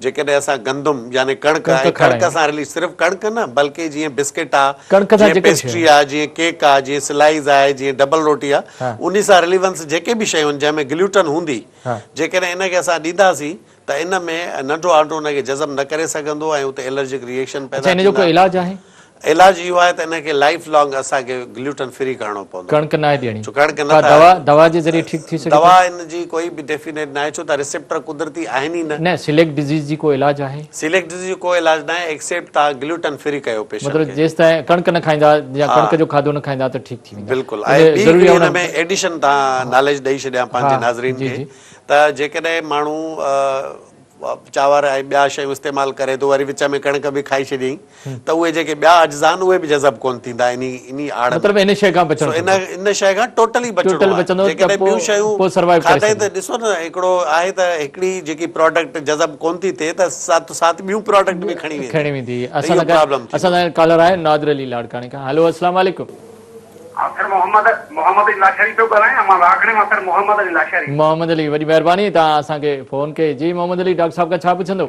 Speaker 2: جيڪڏهن اسان گندم يعني ڪڻڪ ۽ ڪڻڪ سان رلي صرف ڪڻڪ نه بلڪه جيئن بسڪيٽ آ جيئن پيسٽري آ جيئن ڪيڪ آ جيئن سلائيز آهي جيئن ڊبل روٽي آ انهي سان رليونس جيڪي به شيون جنهن ۾ گلوٽن هوندي جيڪڏهن ان کي اسان ڏينداسين ته ان ۾ ننڍو آنڊو ان کي جذب نه ڪري سگهندو ۽ اتي الرجڪ ري ايڪشن پيدا
Speaker 1: اڇا ان جو ڪو
Speaker 2: ٿيندا.
Speaker 1: علاج آهي؟
Speaker 2: علاج اهو آهي ته ان کي لائيف لانگ اسان کي گلوٽن فري ڪرڻو پوندو.
Speaker 1: ڪڻڪ ناهي ڏيڻي.
Speaker 2: ڇو ڪڻڪ نه
Speaker 1: ڪا
Speaker 2: ٿا
Speaker 1: دوا دوا جي ذريعي ٺيڪ ٿي سگهي ٿو؟
Speaker 2: دوا ان جي ڪوئي به ڊيفينيٽ ناهي ڇو ته ريسيپٽر قدرتي آهن ئي نه.
Speaker 1: نه سيليڪ ڊزيز جي ڪو علاج آهي؟
Speaker 2: سيليڪ ڊزيز جو ڪو علاج ناهي ايڪسيپٽ توهان گلوٽن فري ڪيو پيشنٽ
Speaker 1: مطلب
Speaker 2: کي.
Speaker 1: جيستائين ڪڻڪ نه کائيندا يا
Speaker 2: ها.
Speaker 1: ڪڻڪ جو کاڌو نه کائيندا ته ٺيڪ ٿي ويندا.
Speaker 2: بلڪل
Speaker 1: ان
Speaker 2: ۽ ٻي
Speaker 1: ضروري
Speaker 2: هڪڙي
Speaker 1: آهي
Speaker 2: ان
Speaker 1: ان
Speaker 2: ۾ ايڊيشن توهان ناليج ڏئي ڇڏيان پنهنجي
Speaker 1: ها
Speaker 2: ناظرين
Speaker 1: جي
Speaker 2: کي
Speaker 1: جي.
Speaker 2: ته جيڪڏهن ماڻهو چانور ۽ ٻيا شيون استعمال ڪري ٿو وري وچ ۾ ڪڻڪ به کائي ڇڏيائين ته اهي جيڪي ٻيا اجزا آهن اهي به جذب ڪونه ٿيندا انهي انهي آڙ ۾.
Speaker 1: مطلب ان شيء کان بچڻ
Speaker 2: سو ان
Speaker 1: کپي.
Speaker 2: ان شيء کان ٽوٽلي بچڻو
Speaker 1: ٽوٽل
Speaker 2: آهي
Speaker 1: بچندو ته
Speaker 2: جيڪڏهن
Speaker 1: پوء
Speaker 2: ٻيون شيون
Speaker 1: پوء سروائيو ڪري
Speaker 2: کاڌائين ته
Speaker 1: سگهندو.
Speaker 2: ڏسو نه هڪڙو آهي ته هڪڙي جيڪي پراڊڪٽ جذب ڪونه ٿي ٿئي ته ساٿ ساٿ ٻيون پراڊڪٽ به کڻي ويندي
Speaker 1: کڻي ويندي.
Speaker 2: ته
Speaker 1: اسان
Speaker 2: اهو
Speaker 1: سان گڏ
Speaker 2: پرابلم
Speaker 1: اسان
Speaker 2: ٿيندو.
Speaker 1: سان گڏ ڪالر آهي نادر علي لاڙڪاڻي کان هلو اسلام عليڪم.
Speaker 3: ها سر محمد محمد علي لاشاري پيو ڳالهايان مان لاڙڪاڻي مان سر محمد علي لاشاري.
Speaker 1: محمد علي وڏي مهرباني توهان اسان کي فون ڪئي جي محمد علي ڊاڪٽر صاحب کان ڇا پڇندو.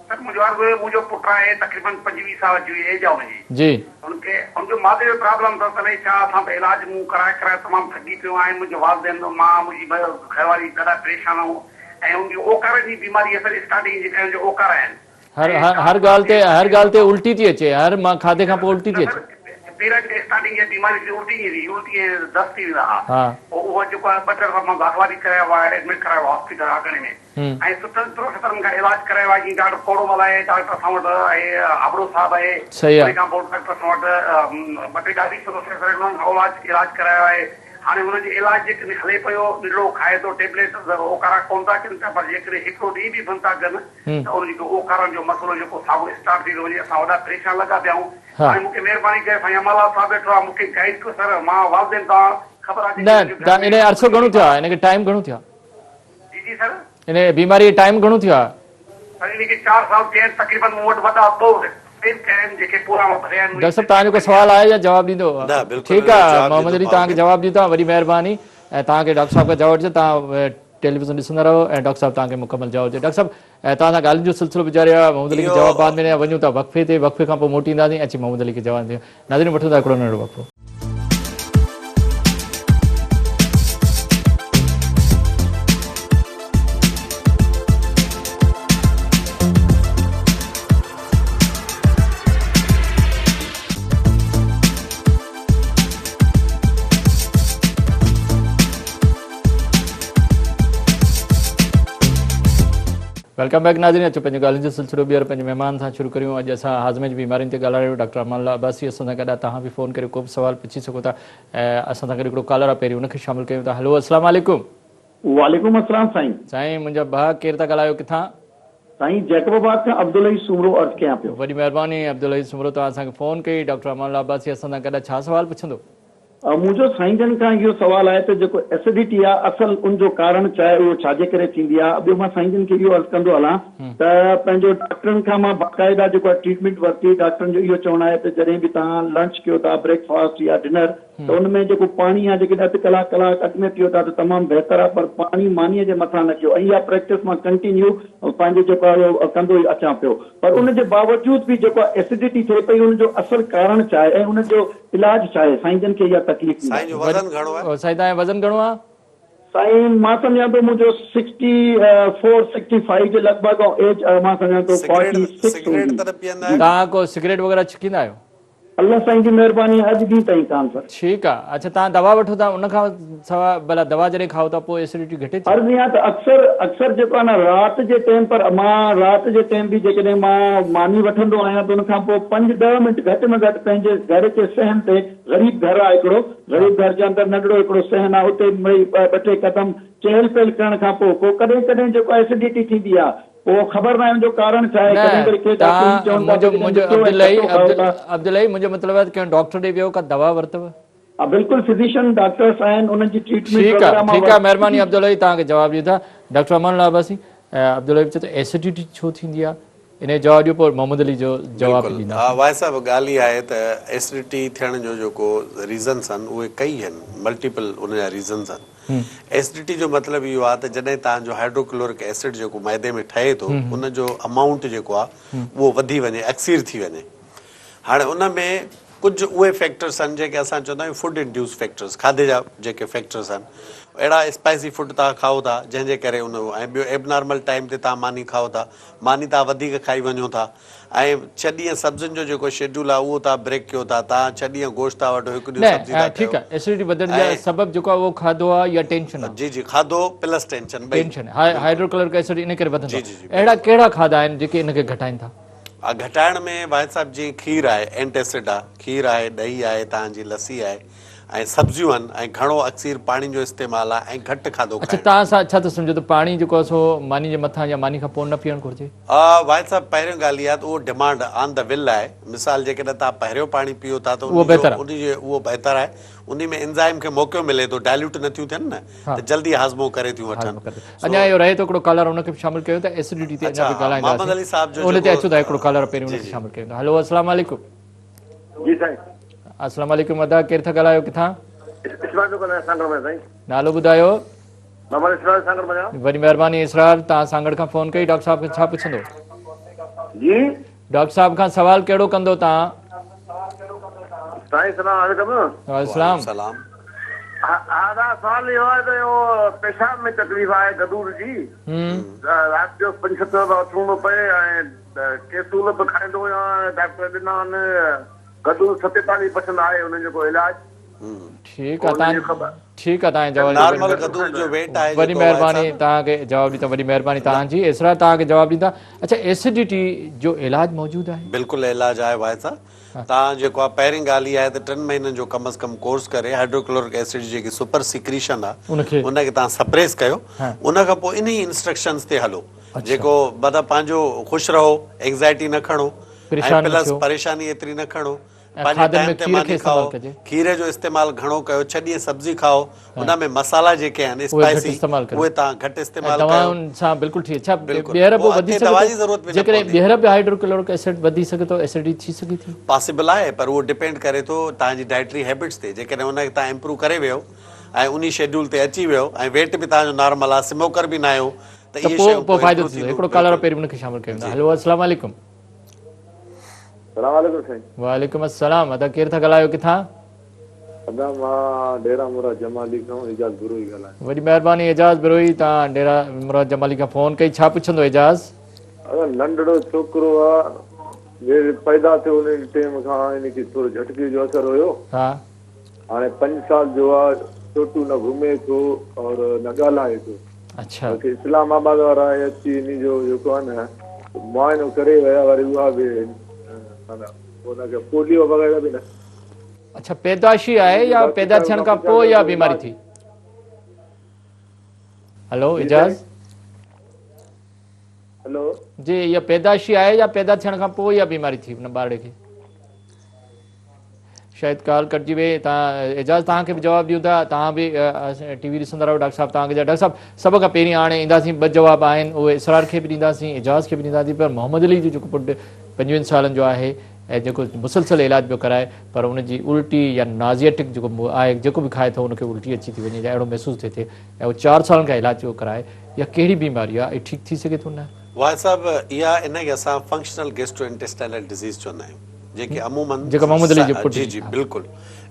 Speaker 3: سر منهنجو عرض هيو منهنجو پٽ آهي تقريبن 25 سال جي ايج آهي ان جي
Speaker 1: جي.
Speaker 3: ان کي ان جو معدي جو پرابلم اٿس الائي ڇا اسان ته علاج مون ڪرائي ڪرائي تمام ٿڪي پيو آهيان منهنجي والدين مان منهنجي گهر واري ڏاڍا پريشان آهيون ۽ ان جي اوڪارن جي بيماري آهي سر اسٽارٽنگ جيڪا ان جا اوڪارا آهن
Speaker 1: هر هر ڳالهه تي هر ڳالهه تي الٽي ٿي اچي هر مان کاڌي کان پوء الٽي ٿي اچي.
Speaker 3: پهريان جيڪا اسٽارٽنگ جي بيماري ٿي الٽي ايندي هئي الٽي ۽ دست ٿي ويندا ها پوء اهو جيڪو آهي ٻه ٽي دفعا مان داخلا به ڪرايو آهي ايڊمٽ ڪرايو آهي هاسپيٽل آگاڻي ۾ ۽ سٺن پروفيسرن کان علاج ڪرايو آهي جيئن ڊاڪٽر ڪوڙومل آهي ڊاڪٽر اسان وٽ آهي ابڙو صاحب آهي ان کان پوء ڊاڪٽر اسان وٽ ٻه ٽي ٻيا به پروفيسر آهن انهن کان علاج علاج ڪرايو آهي هاڻي هن جي علاج جيڪڏهن هلي پيو ننڍڙو کائي ٿو ٽيبليٽ ته اوڪارا ڪونه ٿا اچن پيا پر جيڪڏهن هڪڙو ڏينهن به بند ٿا ڪن ته ان جيڪو اوڪارن جو مسئلو جيڪو ساڳو اسٽارٽ ٿي ٿو وڃي اسان وڏا پريشان لڳا پيا آهيون هاڻي مون کي مهرباني ڪري سائين امان الله صاحب ويٺو آهي مون کي گائيڊ ڪيو سر مان والدين تان خبر آهي
Speaker 1: نه ته ان عرصو گهڻو ٿيو آهي ان کي ٽائيم گهڻو ٿيو آهي
Speaker 3: جي جي سر
Speaker 1: ان بيماري کي ٽائيم گهڻو ٿيو آهي
Speaker 3: سر ان کي چار سال ٿيا آهن تقريبن مون وٽ وڏا ٻه فيل ڪيا آهن جيڪي پورا مان ڀريا آهن
Speaker 1: ڊاڪٽر صاحب توهان جو ڪو سوال آهي يا جواب ڏيندو
Speaker 2: نه بلڪل
Speaker 1: ٺيڪ آهي
Speaker 2: جواب
Speaker 1: محمد
Speaker 2: ڏيندو
Speaker 1: علي توهان کي
Speaker 2: پاڻ کي.
Speaker 1: جواب ڏيندو وڏي مهرباني ۽ توهان کي ڊاڪٽر صاحب کان جواب وٺجي توهان ٽيليويزن ڏسندا رهو ۽ ڊاڪٽر صاحب توهان کي مڪمل جواب ڏي ڊاڪٽر صاحب توهان سان ڳالهين جو سلسلو به جاري آهي محمد علي کي
Speaker 2: اهو
Speaker 1: جواب بعد ۾ ڏيان وڃون ٿا وقفي تي وقفي کان پوء موٽي اينداسين اچي محمد علي کي جواب ڏيون ناظرين وٺون ٿا هڪڙو ننڍڙو وقفو. Welcome back ناظرين اچو پنهنجي ڳالهين جو سلسلو ٻيهر پنهنجي مهمان سان شروع ڪريون اڄ اسان هاضمي جي بيمارين تي ڳالهائي رهيا ڊاڪٽر امان الله عباسي اسان سان گڏ آهي توهان به فون ڪري ڪو به سوال پڇي سگهو ٿا اسان سان گڏ هڪڙو ڪالر آهي پهرين ان کي شامل ڪيون ٿا هلو السلام عليڪم.
Speaker 6: وعليڪم السلام سائين.
Speaker 1: سائين منهنجا ڀاء ڪير ٿا ڳالهايو ڪٿان.
Speaker 6: سائين جيڪب آباد کان عبدالحئي سومرو عرض ڪيان پيو.
Speaker 1: وڏي مهرباني عبدالحئي سومرو توهان اسان کي فون ڪئي ڊاڪٽر امان الله عباسي اسان سان گڏ آهي ڇا سوال پڇندو.
Speaker 6: منهنجو سائين جن کان اهو سوال آهي ته جيڪو ايسڊٽي آهي اصل ان جو ڪارڻ ڇا آهي اهو ڇا جي ڪري ٿيندي آهي ٻيو مان سائين جن کي اهو عرض ڪندو هلان ته پنهنجو ڊاڪٽرن کان مان باقاعده جيڪو آهي ٽريٽمينٽ ورتي ڊاڪٽرن جو اهو چوڻ آهي ته جڏهن به توهان لنچ ڪيو ٿا بريڪ فاسٽ يا ڊنر ته ان ۾ جيڪو پاڻي آهي جيڪڏهن اڌ ڪلاڪ ڪلاڪ اڳ ۾ پيئو ٿا ته تمام بهتر آهي پر پاڻي مانيء جي مٿان نه ڪيو ۽ اها پريڪٽس مان ڪنٽينيو پنهنجو جيڪو آهي اهو ڪندو ئي اچان پيو پر ان جي باوجود به جيڪو آهي ايسڊٽي ٿئي پئي ان جو اصل ڪارڻ ڇا آهي ۽ ان جو علاج ڇا آهي سائين جن کي اها تڪليف ٿيندي
Speaker 2: سائين جو وزن گهڻو آهي؟
Speaker 1: سائين توهان جو وزن گهڻو آهي؟
Speaker 6: سائين مان سمجهان ٿو منهنجو سڪسٽي فور سڪسٽي فائيو جي لڳ ڀڳ ۽ ايج مان سمجهان ٿو
Speaker 2: سگريٽ
Speaker 6: فورٽي سڪس
Speaker 2: سگريٽ
Speaker 6: هوندي
Speaker 2: ته نه پيئندا آهيو؟
Speaker 1: توهان ڪو سگريٽ وغيره ڇڪيندا آهيو؟
Speaker 6: الله سائين جي مهرباني اڄ ڏينهن تائين ڪانه سر.
Speaker 1: ٺيڪ آ اڇا توهان دوا وٺو ٿا ان کان سوا ڀلا دوا جڏهن کائو ٿا پوء ايسڊٽي گهٽي ٿي؟
Speaker 6: عرض اها ته اڪثر اڪثر جيڪو آ نه رات جي ٽيم پر مان رات جي ٽيم به جيڪڏهن مان ماني وٺندو آهيان ته ان کان پوء پنج ڏهه منٽ گهٽ ۾ گهٽ پنهنجي گهر جي صحن تي غريب گهر آ هڪڙو غريب گهر جي اندر ننڍڙو هڪڙو صحن آ اتي مڙئي ٻه ٽي قدم چهل پهل ڪرڻ کان پوء پوء ڪڏهن ڪڏهن جيڪو ايسڊٽي ٿيندي آ پوء خبر ناهي ان جو ڪارڻ ڇا آهي ڪڏهن وري ڪي ڊاڪٽر هي
Speaker 1: نه
Speaker 6: چون ٿا
Speaker 1: منهنجو
Speaker 6: ته جڏهن
Speaker 1: منهنجو
Speaker 6: مٺو ۽
Speaker 1: عبدالحئي
Speaker 6: کٽو کائو ٿا.
Speaker 1: عبدالحئي منهنجو مطلب آهي ته ڪنهن ڊاڪٽر ڏي ويو ڪا دوا ورتو؟
Speaker 6: ها بلڪل فزيشن ڊاڪٽرس آهن انهن جي ٽريٽمينٽ
Speaker 1: ٺيڪ آ
Speaker 6: وغيره مان
Speaker 1: ٺيڪ آ
Speaker 6: ورتي.
Speaker 1: مهرباني عبدالحئي توهان کي جواب ڏيون ٿا ڊاڪٽر امان الله عباسي عبدالحئي به چيو ته ايسڊٽي ڇو ٿيندي آ ان جو جواب ڏيو پوء محمد علي جو جواب به
Speaker 2: بلڪل
Speaker 1: ڏينداسين.
Speaker 2: واحد صاحب ڳالهه اها آهي ته ايسڊٽي ٿيڻ جو جيڪو ريزنس آهن اهي ڪئي آهن ملٽيپل ان جا ريزنس آهن ايسڊٽي جو مطلب اهو آهي ته جڏهن توهان جو هائيڊروڪلورڪ ايسڊ جيڪو معدي ۾ ٺهي ٿو ان جو امائونٽ جيڪو آهي اهو وڌي وڃي اڪثير ٿي وڃي هاڻي ان ۾ ڪجهه اهي فيڪٽرس آهن جيڪي اسان چوندا آهيون فوڊ انڊيوس فيڪٽرس کاڌي جا جيڪي فيڪٽرس آهن اهڙا اسپائسي فوڊ توهان کائو ٿا جنهن جي ڪري ان ۽ ٻيو ايبنارمل ٽائيم تي توهان ماني کائو ٿا ماني توهان وڌيڪ کائي وڃو ٿا ۽ ڇهه ڏينهن سبزين جو جيڪو شيڊيول آهي اهو توهان بريڪ ڪيو ٿا، توهان ڇهه ڏينهن گوشت ٿا وٺو هڪ ڏينهن سبزي
Speaker 1: نه
Speaker 2: ٿا
Speaker 1: ٺيڪ
Speaker 2: ڪيو
Speaker 1: آهي ايسڊٽي وڌڻ جا
Speaker 2: ۽
Speaker 1: سبب جيڪو آهي اهو کاڌو آهي يا ٽينشن آهي؟
Speaker 2: جي جي کاڌو پلس ٽينشن ٻئي
Speaker 1: ٽينشن هائيڊروڪلورڪ ايسڊ ان ڪري وڌندو
Speaker 2: جي
Speaker 1: آهي
Speaker 2: جي جي
Speaker 1: اهڙا
Speaker 2: بلڪل.
Speaker 1: ڪهڙا کاڌا آهن جيڪي ان کي گهٽائين ٿا؟
Speaker 2: ها گهٽائڻ ۾ واحد صاحب جيئن کير آهي اينٽ ايسڊ آهي کير آهي ڏهي آهي توهان جي لسي آهي ۽ سبزيون آهن ۽ گهڻو اڪثير پاڻي جو استعمال آهي ۽ گهٽ کاڌو
Speaker 1: اڇا
Speaker 2: کائڻ.
Speaker 1: توهان سان ڇا ٿا سمجهو ته پاڻي جيڪو آهي سو ماني جي مٿان يا ماني کان پوء نه پيئڻ گهرجي؟
Speaker 2: واحد صاحب پهريون ڳالهه اها ته اهو ڊمانڊ آن the ول آهي مثال جيڪڏهن توهان پهريون پاڻي پيئو ٿا ته
Speaker 1: اهو بهتر آهي.
Speaker 2: انهي جو اهو بهتر آهي انهي ۾ انزائم کي موقعو ملي ٿو ڊائليوٽ نه ٿيون ٿين نه ته جلدي هاضمو ڪري ٿيون وٺن.
Speaker 1: اڃا اهو رهي ٿو هڪڙو ڪالر ان کي به شامل ڪيون ته ايسڊٽي تي اڃا به ڳالهائينداسين.
Speaker 2: محمد علي صاحب جو
Speaker 1: ان تي اچون ٿا هڪڙو ڪالر پهريون ان کي شامل ڪيون ٿا هلو السلام عليڪم.
Speaker 3: جي سائين.
Speaker 1: السلام عليڪم ادا ڪير ٿا ڳالهايو ڪٿان؟
Speaker 3: اسرار ٿو ڳالهايان سانگهڙ مان سائين.
Speaker 1: نالو ٻڌايو؟
Speaker 3: محمد اسرار سانگهڙ مان.
Speaker 1: وڏي مهرباني اسرار توهان سانگهڙ کان فون ڪئي ڊاڪٽر صاحب کي ڇا پڇندو؟
Speaker 3: جي
Speaker 1: ڊاڪٽر صاحب کان سوال ڪهڙو ڪندو توهان؟
Speaker 3: سائين سلام عليڪم.
Speaker 1: وعليڪم السلام.
Speaker 3: ها ادا سوال اهو آهي ته اهو پيشاب ۾ تڪليف آهي گدور جي رات جو پنج ست دفعا اٿڻو ٿو پئي ۽ ڪيپسول به کائيندو هيان ڊاڪٽر ڏنا آهن گدور 47 پرسنٽ آهي ان جو ڪو علاج
Speaker 1: ٺيڪ آ تان ٺيڪ آ تان جواب
Speaker 2: نارمل گدور جو ويٽ آهي
Speaker 1: وڏي مهرباني توهان کي جواب ڏيندا وڏي مهرباني توهان جي اسرار توهان کي جواب ڏيندا اڇا ايسڊٽي جو علاج موجود آهي
Speaker 2: بلڪل علاج آهي واحد صاحب توهان جيڪو آهي پهرين ڳالهه اها آهي ته ٽن مهينن جو ڪم از ڪم ڪورس ڪري هائيڊروڪلورڪ ايسڊ جي جيڪي سپر سيڪريشن آهي ان کي توهان سپريس ڪيو ان کان پوء انهي انسٽرڪشنز تي هلو جيڪو مطلب پنهنجو خوش رهو اينگزائٽي نه کڻو ۽ پلس پريشاني ايتري نه کڻو پنهنجي ٽائيم تي ماني کائو کير جو استعمال گهڻو ڪيو ڇهه ڏينهن سبزي کائو ان ۾ مصالحا جيڪي آهن اسپائسي اهي توهان گهٽ استعمال ڪيو.
Speaker 1: دوائن سان بلڪل ٺيڪ ڇا ٻيهر به وڌي سگهي ٿو جيڪڏهن ٻيهر به هائيڊروڪلورڪ ايسڊ وڌي سگهي ٿو ايسڊٽي ٿي سگهي ٿي.
Speaker 2: پاسيبل آهي پر اهو ڊپينڊ ڪري ٿو توهان جي ڊائٽري هيبٽس تي جيڪڏهن ان کي توهان امپروو ڪري ويو ۽ انهي شيڊيول تي اچي ويو ۽ ويٽ به توهان جو نارمل آهي سموڪر به ناهيو ته
Speaker 1: اهي شيون پوء فائدو ٿيندو. هڪڙو ڪالر پهرين ان کي شامل ڪيون ٿا هلو السلام عليڪم.
Speaker 3: سلام عليڪم سائين.
Speaker 1: وعليڪم السلام ادا ڪير ٿا ڳالهايو ڪٿان.
Speaker 3: ادا مان ڊيرا مراد جمالي کان اعجاز بروهي ڳالهايان.
Speaker 1: وڏي مهرباني اعجاز بروهي توهان ڊيرا مراد جمالي کان فون ڪئي ڇا پڇندو اعجاز.
Speaker 3: ادا ننڍڙو ڇوڪرو آ جڏهن پيدا ٿيو ان ٽيم کان ان کي ٿورو جهٽڪي جو اثر هيو
Speaker 1: ها
Speaker 3: هاڻي پنج سال جو آ ٽوٽو نه گهمي ٿو اور نه ڳالهائي ٿو
Speaker 1: اڇا
Speaker 3: باقي اسلام آباد وارا اچي ان جو جيڪو آ نه معائنو ڪري ويا وري اها به معنيٰ ان کي پوليو وغيره به نه
Speaker 1: اڇا پيدائشي آهي يا پيدا ٿيڻ کان پوء اها بيماري ٿي؟ هلو اعجاز
Speaker 3: هلو
Speaker 1: جي اها پيدائشي آهي يا پيدا ٿيڻ کان پوء اها بيماري ٿي ان ٻارڙي کي؟ شايد ڪال ڪٽجي وئي تان اعجاز توهان کي به جواب ڏيون ٿا توهان به ٽي وي ڏسندا رهو ڊاڪٽر صاحب توهان کي ڊاڪٽر صاحب سڀ کان پهرين هاڻي اينداسين ٻه جواب آهن اهي اسرار کي به ڏينداسين اعجاز کي به ڏينداسين پر محمد علي جو جيڪو پٽ پنجويهن سالن جو آهي ۽ جيڪو مسلسل علاج پيو ڪرائي پر ان جي الٽي يا نازيٽڪ جيڪو آهي جيڪو به کائي ٿو ان کي الٽي اچي ٿي وڃي يا اهڙو محسوس ٿئي ٿئي ۽ هو چار سالن کان علاج پيو ڪرائي اها ڪهڙي بيماري آهي ۽ ٺيڪ ٿي سگهي ٿو نه؟
Speaker 2: واحد صاحب اها ان کي اسان فنڪشنل گيسٽرو انٽيسٽائنل ڊزيز چوندا آهيون جيڪي عمومن
Speaker 1: جيڪا محمد علي جي پٽ
Speaker 2: جي جي بلڪل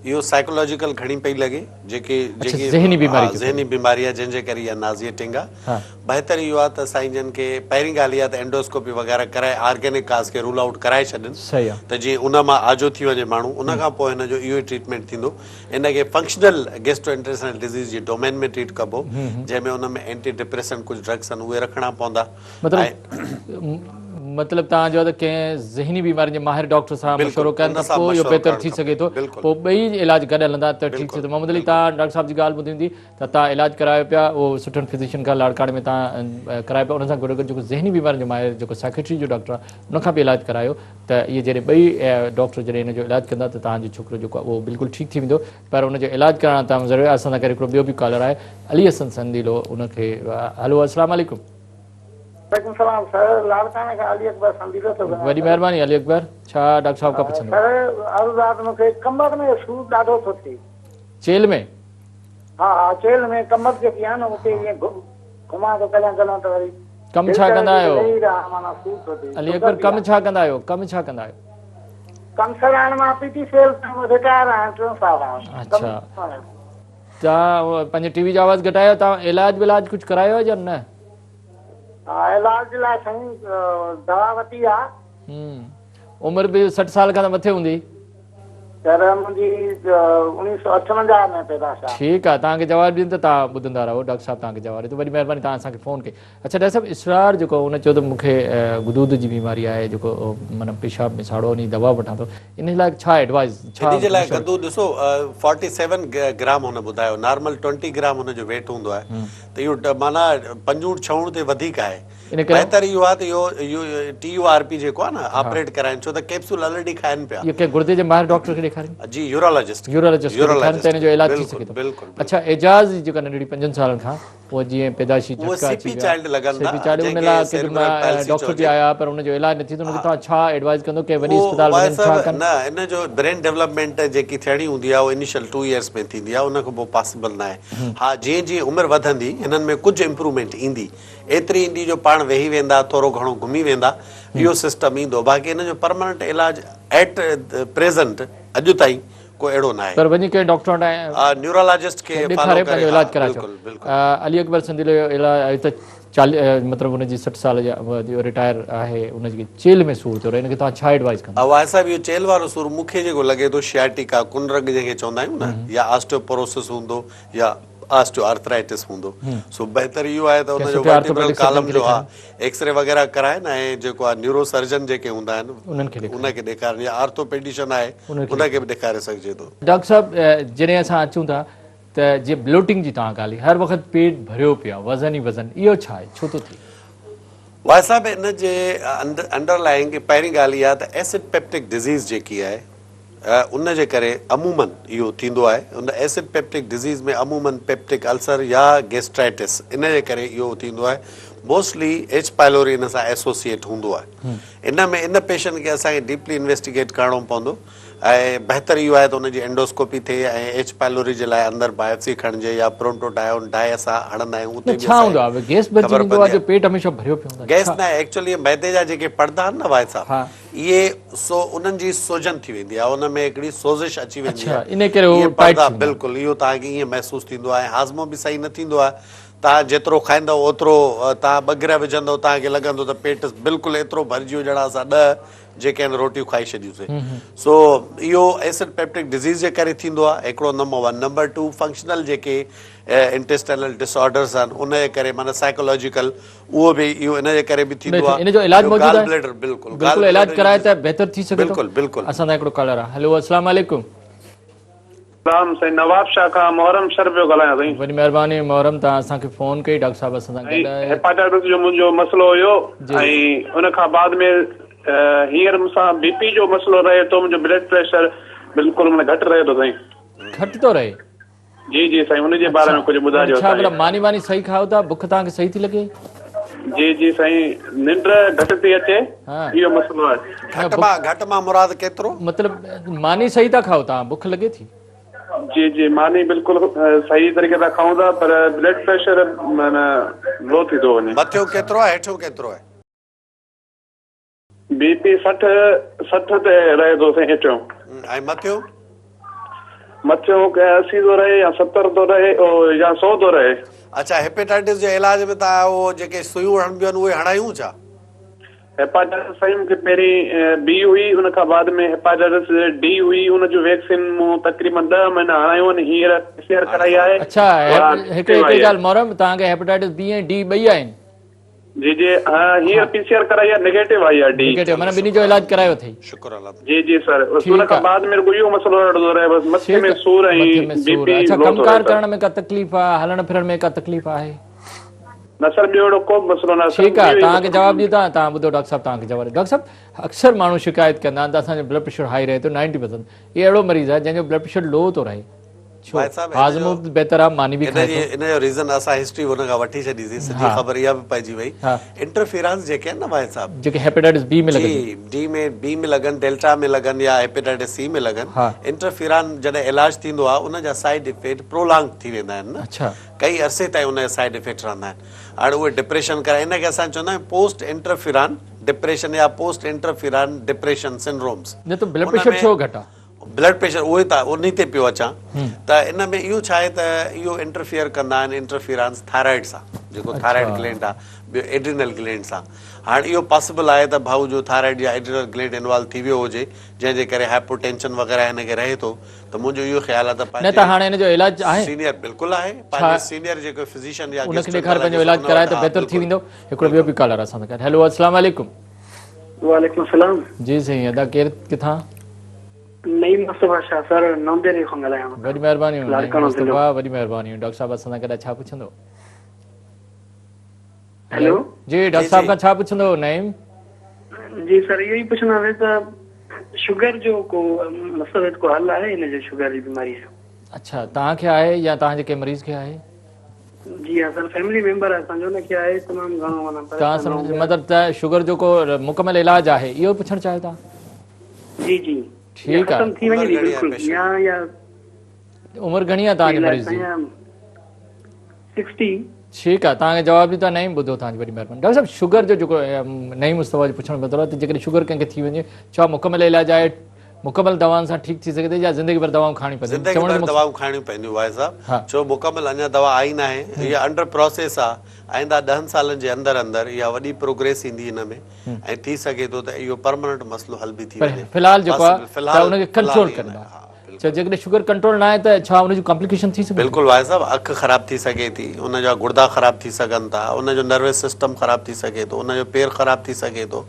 Speaker 2: اهو سائيڪالاجيڪل گهڻي پئي لڳي جيڪي جيڪي
Speaker 1: ذهني بيماري
Speaker 2: ها ذهني بيماري آهي جنهن جي ڪري اها نازيئيٽنگ آهي بهتر اهو آهي ته سائين جن کي پهرين ڳالهه اها ته اينڊوسڪوپي وغيره ڪرائي آرگينڪ ڪاز کي رول آئوٽ ڪرائي ڇڏن ته جيئن ان مان آجو ٿي وڃي ماڻهو ان کان پوء هن جو اهو ئي ٽريٽمينٽ ٿيندو ان کي فنڪشنل گيسٽرو انٽيسٽنل ڊزيز جي ڊومين ۾ ٽريٽ ڪبو جنهن ۾ ان ۾ اينٽي ڊپريسنٽ ڪجهه ڊرگس آهن اهي رکڻا پوندا
Speaker 1: مطلب مطلب توهان جو ته ڪنهن ذهني بيمارين جي ماهر ڊاڪٽر سان مشورو ڪن ته پوء اهو بهتر ٿي سگهي ٿو پوء ٻئي علاج گڏ هلندا ته ٺيڪ ٿي ٿو محمد علي توهان ڊاڪٽر صاحب جي ڳالهه ٻڌي هوندي ته توهان علاج ڪرايو پيا اهو سٺن فزيشن کان لاڙڪاڻي ۾ توهان ڪرايو پيا ان سان گڏو گڏ جيڪو ذهني بيمارين جو ماهر جيڪو سائيڪيٽري جو ڊاڪٽر آهي ان کان به علاج ڪرايو ته اهي جڏهن ٻئي ڊاڪٽر جڏهن ان جو علاج ڪندا ته توهان جو ڇوڪرو جيڪو آهي اهو بلڪل ٺيڪ ٿي ويندو پر ان جو علاج ڪرائڻ تمام ضروري آهي اسان سان گڏ هڪڙو ٻيو به ڪالر آهي علي حسن سنديلو ان کي هلو السلام عليڪم.
Speaker 7: وعليڪم السلام سر لاڙڪاڻي کان علي اڪبر سنديلو ٿو ڳالهايان
Speaker 1: وڏي مهرباني علي اڪبر ڇا ڊاڪٽر صاحب کان پڇندو.
Speaker 7: سر عرض آ ته مون کي ڪمر ۾ سور ڏاڍو ٿو ٿئي.
Speaker 1: چيلهه ۾؟
Speaker 7: ها ها چيلهه ۾ ڪمر جيڪي آ نه اتي ائين گهمان ٿو ڪڏهن ڪڏهن ته وري
Speaker 1: ڪم ڇا ڪندا آهيو علي اڪبر ڪم ڇا ڪندا آهيو ڪم ڇا ڪندا آهيو.
Speaker 7: ڪم سر هاڻي مان پي ٽي سي ايل ۾ رٽائر آهيان ٽيون سال آهي.
Speaker 1: اڇا توهان پنهنجي ٽي وي جو آواز گهٽايو توهان علاج ولاج ڪجهه ڪرايو آهي يا نه.
Speaker 7: علاج لاء سائين دوا وتي آ.
Speaker 1: عمر به 60 سال کان ته مٿي هوندي.
Speaker 7: سر منهنجي 1958 ۾ پيدائش آ.
Speaker 1: ٺيڪ آ توهان کي جواب ڏين ته توهان ٻڌندا رهو ڊاڪٽر صاحب توهان کي جواب ڏي ٿو وڏي مهرباني توهان اسان کي فون ڪئي اڇا ڊاڪٽر صاحب اسرار جيڪو ان چيو ته مون کي غدود جي بيماري آهي جيڪو معنيٰ پيشاب ۾ ساڙو ان جي دوا وٺان ٿو ان جي لاء ڇا ايڊوائز ڇا
Speaker 2: ان جي لاء غدود ڏسو فورٽي سيون گرام هن ٻڌايو نارمل ٽوئنٽي گرام هن جو ويٽ هوندو آهي ته اهو معنيٰ پنجوڻ ڇهوڻ تي وڌيڪ آهي. بهتر اهو آهي ته اهو ٽي يو آر پي جيڪو آهي نه آپريٽ ڪرائين ڇو ته ڪيپسول آلريڊي کائن پيا.
Speaker 1: اهو ڪنهن گردي جي ماهر ڊاڪٽر کي ڏيکارين.
Speaker 2: جي يورولاجسٽ کي.
Speaker 1: يورولاجسٽ کي ڏيکارين ته ان جو علاج ٿي سگهي ٿو.
Speaker 2: بلڪل
Speaker 1: اڇا اعجاز جي جيڪا ننڍڙي پنجن سالن کان اهو جيئن پيدائشي جهٽڪا اچي ويا سي پي چائلڊ ان لاء ڊاڪٽر به آيا پر ان جو علاج نه ٿي ته ان کي توهان ڇا ايڊوائز ڪندو ڪنهن وڏي اسپتال وڃن ڇا ڪن.
Speaker 2: نه ان جو برين ڊولپمينٽ جيڪي ٿيڻي هوندي آهي اهو انيشل ٽو ايئرس ۾ ٿيندي آهي ان کان پوء پاسيبل ناهي. ها جيئن جيئن عمر وڌندي هنن ۾ ڪجهه امپروومينٽ ايندي ايتري ايندي جو پاڻ ويهي ويندا ٿورو گهڻو گهمي ويندا اهو سسٽم ايندو باقي هنن جو پرماننٽ علاج ايٽ پريزنٽ اڄ تائين ڪو اهڙو ناهي.
Speaker 1: پر وڃي ڪنهن ڊاڪٽر وٽ ۽
Speaker 2: نيورالاجسٽ کي فالو
Speaker 1: ڏيکاري
Speaker 2: ڪري
Speaker 1: پنهنجو
Speaker 2: ها
Speaker 1: علاج ڪرائي اچو.
Speaker 2: بلڪل بلڪل.
Speaker 1: علي اڪبر سنديلو جو علاج ته چاليهه مطلب ان جي 60 سال جو رٽائر آهي ان جي چيلهه ۾ سور ٿيو رهي ان کي توهان ڇا ايڊوائز ڪندا.
Speaker 2: واهه صاحب اهو چيلهه وارو سور مون کي جيڪو لڳي ٿو شياٽيڪا ڪن رڳ جنهن کي چوندا آهيون نه يا آسٽيوپوروسس هوندو يا آسٽيو آرٿرائٽس هوندو سو بهتر اهو آهي ته ان جو ورٽيبرل ڪالم جو ها ايڪسري وغيره ڪرائن ۽ جيڪو آهي نيورو سرجن جيڪي هوندا آهن ان کي ڏيکارن يا آرٿوپيڊيشن آهي ان کي به ڏيکاري سگهجي ٿو.
Speaker 1: ڊاڪٽر صاحب جڏهن اسان اچون ٿا ته جي بلوٽنگ جي توهان ڳالهه هر وقت پيٽ ڀريو پيو آهي وزن ئي وزن اهو ڇا آهي ڇو ٿو ٿئي؟
Speaker 2: واهه صاحب ان جي انڊر لائنگ پهرين ڳالهه اها ته ايسڊ پيپٽڪ ڊزيز جيڪي آهي ان جي ڪري عمومن اهو ٿيندو آهي ان ايسڊ پيپٽڪ ڊزيز ۾ عمومن پيپٽڪ السر يا گيسٽرائٽس ان جي ڪري اهو ٿيندو آهي موسٽلي ايڇ پائلوري ان سان ايسوسيئيٽ هوندو آهي ان ۾ ان پيشنٽ کي اسان کي ڊيپلي انويسٽيگيٽ ڪرڻو پوندو ۽ بهتر اهو آهي ته ان جي اينڊوسڪوپي ٿئي ۽ ايڇ پائلوري جي لاء اندر بايوپسي کڻجي يا پرونٽو ڊائون ڊائي اسان هڻندا آهيون اتي
Speaker 1: نه
Speaker 2: به
Speaker 1: ڇا
Speaker 2: اسان
Speaker 1: هوندو
Speaker 2: کي
Speaker 1: آهي گيس ڀرجي
Speaker 2: خبر
Speaker 1: ويندو آهي
Speaker 2: پوندي
Speaker 1: جو
Speaker 2: آهي.
Speaker 1: پيٽ هميشه ڀريو پيو هوندو آهي
Speaker 2: گيس
Speaker 1: ڇا؟
Speaker 2: نه ايڪچوئلي معدي جا جيڪي پڙدا آهن نه واحد صاحب
Speaker 1: ها.
Speaker 2: اهي سو انهن جي سوجن ٿي ويندي آهي ان ۾ هڪڙي سوزش اچي ويندي
Speaker 1: اڇا
Speaker 2: آهي
Speaker 1: انهي ڪري هو
Speaker 2: اهي
Speaker 1: ٽائيٽ
Speaker 2: پڙدا
Speaker 1: ٿي ويندا آهن.
Speaker 2: بلڪل اهو توهان کي ائين محسوس ٿيندو آهي ۽ هاضمو به صحيح نه ٿيندو آهي توهان جيترو کائيندؤ اوترو توهان ٻه گرهه وجهندؤ توهان کي لڳندو ته پيٽ بلڪل ايترو ڀرجي ويو ڄڻ اسان ڏهه جيڪي آهن روٽيون کائي ڇڏيون سي سو اهو ايسڊ پيپٽڪ ڊزيز جي ڪري ٿيندو آهي هڪڙو number one number two functional جيڪي انٽيسٽائنل ڊس آرڊرس آهن ان جي ڪري معنيٰ سائيڪالاجيڪل اهو به اهو ان جي ڪري به ٿيندو آهي
Speaker 1: ان جو علاج موجود
Speaker 2: گال
Speaker 1: آهي
Speaker 2: بليڊر بلڪل
Speaker 1: بلڪل علاج ڪرائي ته بهتر ٿي سگهي ٿو
Speaker 2: بلڪل بلڪل
Speaker 1: اسان سان هڪڙو ڪالر آهي هلو السلام عليڪم.
Speaker 8: سلام سائين نواب شاھ کان محرم شر پيو ڳالهايان سائين.
Speaker 1: وڏي مهرباني محرم توهان اسان کي فون ڪئي ڊاڪٽر صاحب اسان سان
Speaker 8: سائين
Speaker 1: گڏ آهي.
Speaker 8: هيپاٽائٽس جو منهنجو مسئلو هيو
Speaker 1: جي
Speaker 8: ۽ ان کان بعد ۾ هينئر مون سان بي پي جو مسئلو رهي ٿو منهنجو بلڊ پريشر بلڪل معنيٰ گهٽ رهي ٿو سائين.
Speaker 1: گهٽ ٿو رهي؟
Speaker 8: جي جي سائين ان جي باري
Speaker 1: اڇا
Speaker 8: ۾ ڪجهه ٻڌائجو
Speaker 1: ڇا
Speaker 8: سائين.
Speaker 1: ڀلا ماني واني صحيح کائو ٿا بک توهان کي صحيح ٿي لڳي؟
Speaker 8: جي جي سائين ننڊ گهٽ ٿي اچي
Speaker 1: ها
Speaker 8: اهو مسئلو آهي.
Speaker 1: نه
Speaker 2: گهٽ
Speaker 1: بک
Speaker 2: مان گهٽ مان مراد ڪيترو؟
Speaker 1: مطلب ماني صحيح ٿا کائو توهان بک لڳي ٿي؟
Speaker 8: جي جي ماني بلڪل صحيح طريقي سان کائون ٿا پر بلڊ پريشر معنيٰ لو ٿي ٿو وڃي.
Speaker 2: مٿيون ڪيترو آهي هيٺيون ڪيترو آهي؟
Speaker 8: بي پي 60 60 تي رهي ٿو سائين هيٺيون.
Speaker 2: ۽ مٿيون؟
Speaker 8: مٿيون 80 ٿو رهي يا 70 ٿو رهي يا 100 ٿو رهي.
Speaker 2: اڇا هيپيٽائٽس جي علاج ۾ توهان اهو جيڪي سيون هڻبيون آهن اهي هڻايون ڇا؟
Speaker 8: هيپاٽائٽس سائين مونکي پهرين بي هئي ان کان بعد ۾ هيپاٽائٽس ڊي هئي ان جون ويڪسين مون تقريبن 10 مهينا هڻايون آهن هينئر پي سي آر ڪرائي آهي.
Speaker 1: اڇا هڪڙي هڪڙي ڳالهه محرم توهان کي هيپاٽائٽس بي ۽ ڊي ٻئي آهن؟
Speaker 8: جي جي ها هينئر پي سي آر ڪرائي آهي نيگيٽو آئي آهي ڊي.
Speaker 1: نيگيٽو معنيٰ ٻنهي جو علاج ڪرايو اٿئي.
Speaker 2: شڪر الله
Speaker 8: جي جي سر بس ان کان بعد ۾ رڳو اهو مسئلو رهندو رهي بس مٿي ۾ سور ۽ بي پي
Speaker 1: اڇا ڪم ڪار ڪرڻ ۾ ڪا تڪليف آهي هلڻ ڦرڻ ۾ ڪا تڪليف آهي؟
Speaker 8: نه سر ٻيو اهڙو ڪو به مسئلو نه
Speaker 1: ٺيڪ آهي توهان کي جواب ڏيون ٿا توهان ٻڌو ڊاڪٽر صاحب توهان کي جواب ڊاڪٽر صاحب اڪثر ماڻهو شڪايت ڪندا آهن ته اسان جو بلڊ پريشر هائي رهي ٿو 90% هي اهڙو مريض آهي جنهن جو بلڊ پريشر لو ٿو رهي ڇو هاضمو به بهتر آهي ماني به کائي ٿو
Speaker 2: ان جو ريزن اسان هسٽري ان کان وٺي ڇڏي سي سڄي خبر اها به پئجي وئي انٽرفيرانس جيڪي آهن نه واحد صاحب
Speaker 1: جيڪي هيپاٽائٽس بي ۾ لڳن
Speaker 2: جي ڊي ۾ بي ۾ لڳن ڊيلٽا ۾ لڳن يا هيپاٽائٽس سي ۾ لڳن انٽرفيران جڏهن علاج ٿيندو آهي ان جا سائيڊ افيڪٽ پرولانگ ٿي ويندا آهن نه
Speaker 1: اڇا
Speaker 2: ڪئي عرصي تائين ان جا سائيڊ افيڪٽ رهندا آهن. هاڻي اهي ڊپريشن ڪري ان کي اسان چوندا آهيون پوسٽ انٽرفيران ڊپريشن يا پوسٽ انٽرفيران ڊپريشن سنڊرومز.
Speaker 1: نه ته بلڊ پريشر ڇو گهٽ آ؟
Speaker 2: بلڊ پريشر اهو ئي ته انهي تي پيو اچان ته ان ۾ اهو ڇا آهي ته اهو انٽرفيئر ڪندا آهن انٽرفيرانز ٿائرائيڊ سان جيڪو ٿائرائيڊ گلينڊ آ ٻيو ايڊرينل گلينڊ سان هاڻي اهو پاسيبل آهي ته ڀائو جو ٿائرائيڊ يا ايڊرينل گلينڊ انوالو ٿي ويو هجي جنهن جي ڪري هائپو ٽينشن وغيره هن کي رهي ٿو ته منهنجو اهو خيال آهي ته
Speaker 1: نه ته هاڻي ان جو علاج آهي؟
Speaker 2: سينيئر بلڪل آهي پنهنجي سينيئر جيڪو فزيشن يا
Speaker 1: ان کي ڏيکاري پنهنجو علاج ڪرائي ته بهتر ٿي ويندو هڪڙو ٻيو به ڪالر اسان سان گڏ هيلو السلام عليڪم.
Speaker 9: وعليڪم السلام.
Speaker 1: جي سائين ادا ڪير ڪٿان؟
Speaker 9: نعيم مصطفيٰ شاهه سر نونديري کان ڳالهايان ٿو.
Speaker 1: وڏي مهرباني نعيم مصطفيٰ وڏي مهرباني ڊاڪٽر صاحب اسان سان گڏ ڇا پڇندو؟
Speaker 9: هيلو
Speaker 1: جي ڊاڪٽر صاحب کان ڇا پڇندو نعيم؟
Speaker 9: جي سر اهو ئي پڇڻو هو ته شگر جو ڪو مسئلو ڪو حل آهي ان جو شگر جي بيماري جو؟
Speaker 1: اڇا توهان کي آهي يا توهان جي ڪنهن مريض کي آهي؟
Speaker 9: جي ها سر فيملي ميمبر آهي اسان جو ان کي آهي تمام گهڻو معنيٰ
Speaker 1: توهان سمجھ مطلب ته شگر جو ڪو مڪمل علاج آهي اهو پڇڻ چاهيو ٿا؟
Speaker 9: جي جي
Speaker 1: ٺيڪ آهي
Speaker 9: ختم ٿي وڃي ٿي بلڪل يا يا
Speaker 1: عمر گهڻي آهي توهان جي مريض جي؟
Speaker 9: 60.
Speaker 1: ٺيڪ آ توهان کي جواب ڏيون ٿا نعيم ٻڌو توهان جي وڏي مهرباني ڊاڪٽر صاحب شگر جو جيڪو نعيم مصطفيٰ جو پڇڻ مطلب آهي ته جيڪڏهن شگر ڪنهن کي ٿي وڃي ڇا مڪمل علاج آهي مڪمل دوائن سان ٺيڪ ٿي سگهي ٿي يا زندگي ڀر دوائون کائڻيون پونديون
Speaker 2: زندگي ڀر دوائون کائڻيون پونديون واحد صاحب ڇو مڪمل اڃا دوا آئي ناهي اها انڊر پروسيس آ آئنده ڏهن سالن جي اندر اندر اها وڏي پروگريس ايندي ان ۾ ۽ ٿي سگهي ٿو ته اهو پرماننٽ مسئلو حل به ٿي وڃي
Speaker 1: في الحال جيڪو آ ته ان کي ڪنٽرول ڪندا ڇا جيڪڏهن شگر ڪنٽرول ناهي ته ڇا ان جون ڪامپليڪيشن ٿي سگهن ٿيون؟
Speaker 2: بلڪل واحد صاحب اک خراب ٿي سگهي ٿي، ان جا گڙدا خراب ٿي سگهن ٿا، ان جو نروس سسٽم خراب ٿي سگهي ٿو، ان جو پير خراب ٿي سگهي ٿو،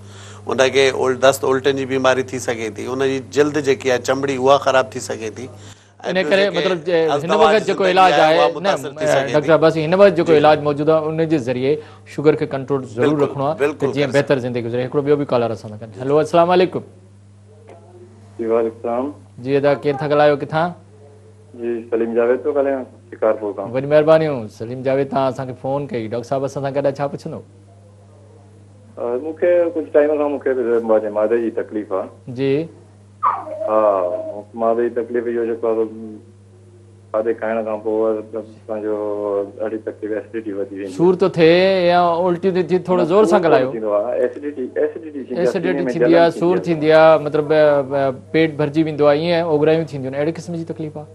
Speaker 2: ان کي دست الٽين جي بيماري ٿي سگهي ٿي، ان جي جلد جيڪي آهي چمڙي اها خراب ٿي سگهي ٿي ۽
Speaker 1: ان
Speaker 2: ٻيو
Speaker 1: ڪري
Speaker 2: جيڪي
Speaker 1: مطلب هن
Speaker 2: ازدواج
Speaker 1: وقت جيڪو
Speaker 2: زندگي
Speaker 1: علاج
Speaker 2: آهي
Speaker 1: آهي
Speaker 2: اها
Speaker 1: نه
Speaker 2: متاثر ٿي سگهي
Speaker 1: ڊاڪٽر
Speaker 2: ٿي.
Speaker 1: عباسي هن وقت جيڪو
Speaker 2: جي
Speaker 1: علاج موجود آهي ان جي ذريعي شگر کي ڪنٽرول ضرور
Speaker 2: بلڪل
Speaker 1: رکڻو آهي ته
Speaker 2: بلڪل
Speaker 1: جيئن
Speaker 2: ڪري
Speaker 1: بهتر زندگي گذري. هڪڙو ٻيو به ڪالر اسان سان گڏ هيلو السلام عليڪم.
Speaker 10: جي وعليڪم السلام.
Speaker 1: جي ادا ڪير ٿا ڳالهايو ڪٿان؟
Speaker 10: جي سليم جاويد ٿو ڳالهايان شڪارپور کان.
Speaker 1: وڏي مهربانيون سليم جاويد توهان اسان کي فون ڪئي ڊاڪٽر صاحب اسان سان گڏ آهي ڇا پڇندو؟
Speaker 10: مون کي ڪجهه ٽائيم کان مون کي پنهنجي معدي جي تڪليف آ.
Speaker 1: جي.
Speaker 10: ها معدي جي تڪليف اهو جيڪو آ کاڌي کائڻ کان پوء پنهنجو ڏاڍي تڪليف ايسڊٽي وڌي ويندي آهي.
Speaker 1: سور ٿو ٿئي يا الٽيون ٿيون ٿين ٿورو زور سان ڳالهايو.
Speaker 10: ٿيندو آهي ايسڊٽي ايسڊٽي ٿيندي آهي
Speaker 1: ايسڊٽي ٿيندي آهي سور ٿيندي آهي مطلب پيٽ ڀرجي ويندو آهي ائين اوڳرايون ٿينديون آهن اهڙي قسم جي تڪليف آهي.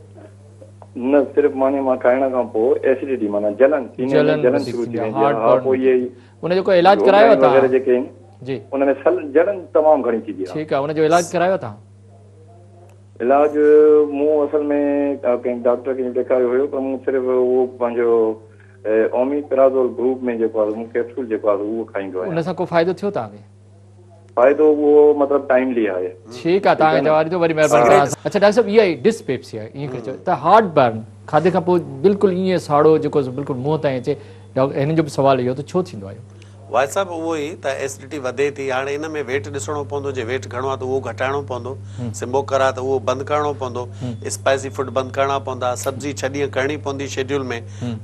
Speaker 10: نه صرف ماني مان کائڻ کان پوء ايسڊٽي معنيٰ جلن سيني ۾ جلن شروع ٿي ويندي آهي ها پوء اهي
Speaker 1: ان جو ڪو علاج ڪرايو آهي
Speaker 10: توهان وغيره جيڪي آهن
Speaker 1: جي
Speaker 10: ان ۾ سل جلن تمام گهڻي ٿيندي آهي.
Speaker 1: ٺيڪ آهي ان جو علاج ڪرايو آهي توهان.
Speaker 10: علاج مون اصل ۾ ڪنهن ڊاڪٽر کي ڏيکاريو هيو پر مون صرف اهو پنهنجو اومي پرازول گروپ ۾ جيڪو آهي مون ڪيپسول جيڪو آهي اهو کائيندو آهيان.
Speaker 1: ان سان ڪو فائدو ٿيو توهان کي؟
Speaker 10: فائدو اهو مطلب ٽائيملي آهي.
Speaker 1: ٺيڪ آهي توهان کي جواب ڏيندو وڏي مهرباني توهان سان. اڇا ڊاڪٽر صاحب اها ڊسپيپسيا ائين ڪري چئو ته هارٽ برن کاڌي کان پوء بلڪل ائين ساڙو جيڪو بلڪل منهن تائين اچي هن جو به سوال اهو ته ڇو ٿيندو آهي اهو؟
Speaker 2: واحد صاحب اهو ئي ته ايسڊٽي وڌي ٿي هاڻي ان ۾ ويٽ ڏسڻو پوندو جي ويٽ گهڻو آهي ته اهو گهٽائڻو پوندو سموڪر آهي ته اهو بند ڪرڻو پوندو اسپائسي فوڊ بند ڪرڻا پوندا سبزي ڇهه ڏينهن ڪرڻي پوندي شيڊيول ۾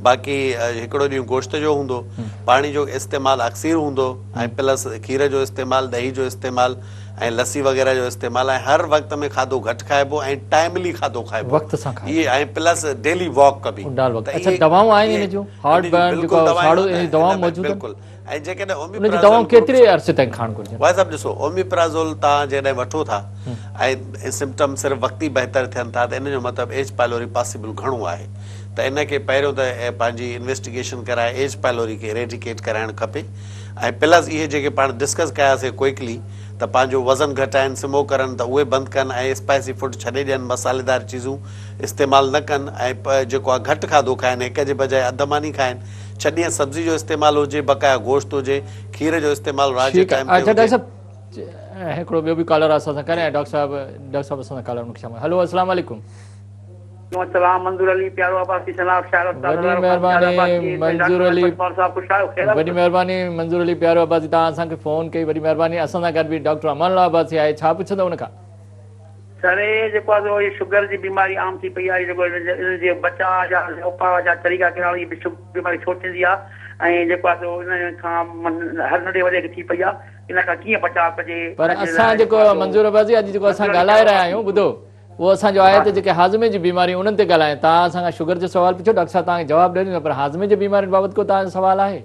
Speaker 2: باقي هڪڙو ڏينهن گوشت جو هوندو پاڻي جو استعمال اڪثير هوندو ۽ پلس کير جو استعمال ڏهي جو استعمال ۽ لسي وغيره جو استعمال ۽ هر وقت ۾ کاڌو گهٽ کائبو ۽ ٽائملي کاڌو کائبو
Speaker 1: وقت سان کائبو
Speaker 2: اهي ۽ پلس ڊيلي واڪ ڪبي
Speaker 1: انڊال وقت اڇا دوائون آهن ان جون هارٽ برن جيڪو ساڙو ان جون دوائون موجود آهن
Speaker 2: بلڪل ۽ جيڪڏهن
Speaker 1: ان جون دوائون ڪيتري عرصي تائين کائڻ گهرجن؟
Speaker 2: واحد صاحب ڏسو اوميپرازول توهان جيڪڏهن وٺو ٿا ۽ سمپٽم صرف وقتي بهتر ٿين ٿا ته ان جو مطلب ايڇ پائلوري پاسيبل گهڻو آهي ته ان کي پهريون ته پنهنجي انويسٽيگيشن ڪرائي ايڇ پائلوري کي اريڊيڪيٽ ڪرائڻ کپي ۽ پلس اهي جيڪي پاڻ ڊسڪس ڪياسي ڪوئڪلي ته پنهنجو وزن گهٽائن سموڪ ڪرن ته اهي بند ڪن ۽ اسپائسي فوڊ ڇڏي ڏين مصالحيدار چيزون استعمال نه ڪن ۽ جيڪو آهي گهٽ کاڌو کائن هڪ جي بجاء اڌ ماني کائن ڇهه ڏينهن سبزي جو استعمال هجي بقايا گوشت هجي کير جو استعمال رات جي
Speaker 1: ٺيڪ
Speaker 2: ٽائيم
Speaker 1: آهي
Speaker 2: تي
Speaker 1: اڇا ڊاڪٽر
Speaker 2: هجي.
Speaker 1: صاحب هڪڙو ٻيو به ڪالر آهي اسان سان ڪري ڊاڪٽر صاحب ڊاڪٽر صاحب اسان سان ڪالر ان کي شامل هلو السلام عليڪم.
Speaker 11: وعليڪم السلام منظور علي پيارو عباسي شناخ شاعر استاد
Speaker 1: وڏي
Speaker 11: هزارو خان پيارو
Speaker 1: مهرباني
Speaker 11: عباسي ۽
Speaker 1: منظور
Speaker 11: ڊاڪٽر
Speaker 1: علي
Speaker 11: احمد صاحب خوش آهيو خير
Speaker 1: وڏي مهرباني منظور علي پيارو عباسي توهان اسان کي فون ڪئي وڏي مهرباني اسان سان گڏ به ڊاڪٽر امان الله عباسي آهي ڇا پڇندو ان کان.
Speaker 11: سر هي جيڪو آهي سو هي شگر جي بيماري عام ٿي پئي آهي جيڪو ان جي بچاء جا اپاء جا طريقا ڪهڙا آهن هي شگر بيماري ڇو ٿيندي آهي ۽ جيڪو آهي سو ان کان هر ننڍي وڏي کي ٿي پئي آهي ان کان ڪيئن بچاء ڪجي
Speaker 1: پر
Speaker 11: ان جي لاء
Speaker 1: اسان
Speaker 11: جيڪو
Speaker 1: جيڪو
Speaker 11: آهي سو
Speaker 1: منظور عباسي اڄ جيڪو اسان
Speaker 11: منظور علي
Speaker 1: ڳالهائي
Speaker 11: پيارو
Speaker 1: رهيا آهيون
Speaker 11: عباسي
Speaker 1: ٻڌو اهو اسان جو آهي ته جيڪي هاضمي جي بيماريون انهن تي ڳالهايون توهان اسان کان شگر جو سوال پڇيو ڊاڪٽر صاحب توهان کي جواب ڏنو پر هاضمي جي بيمارين بابت ڪو توهان جو سوال آهي؟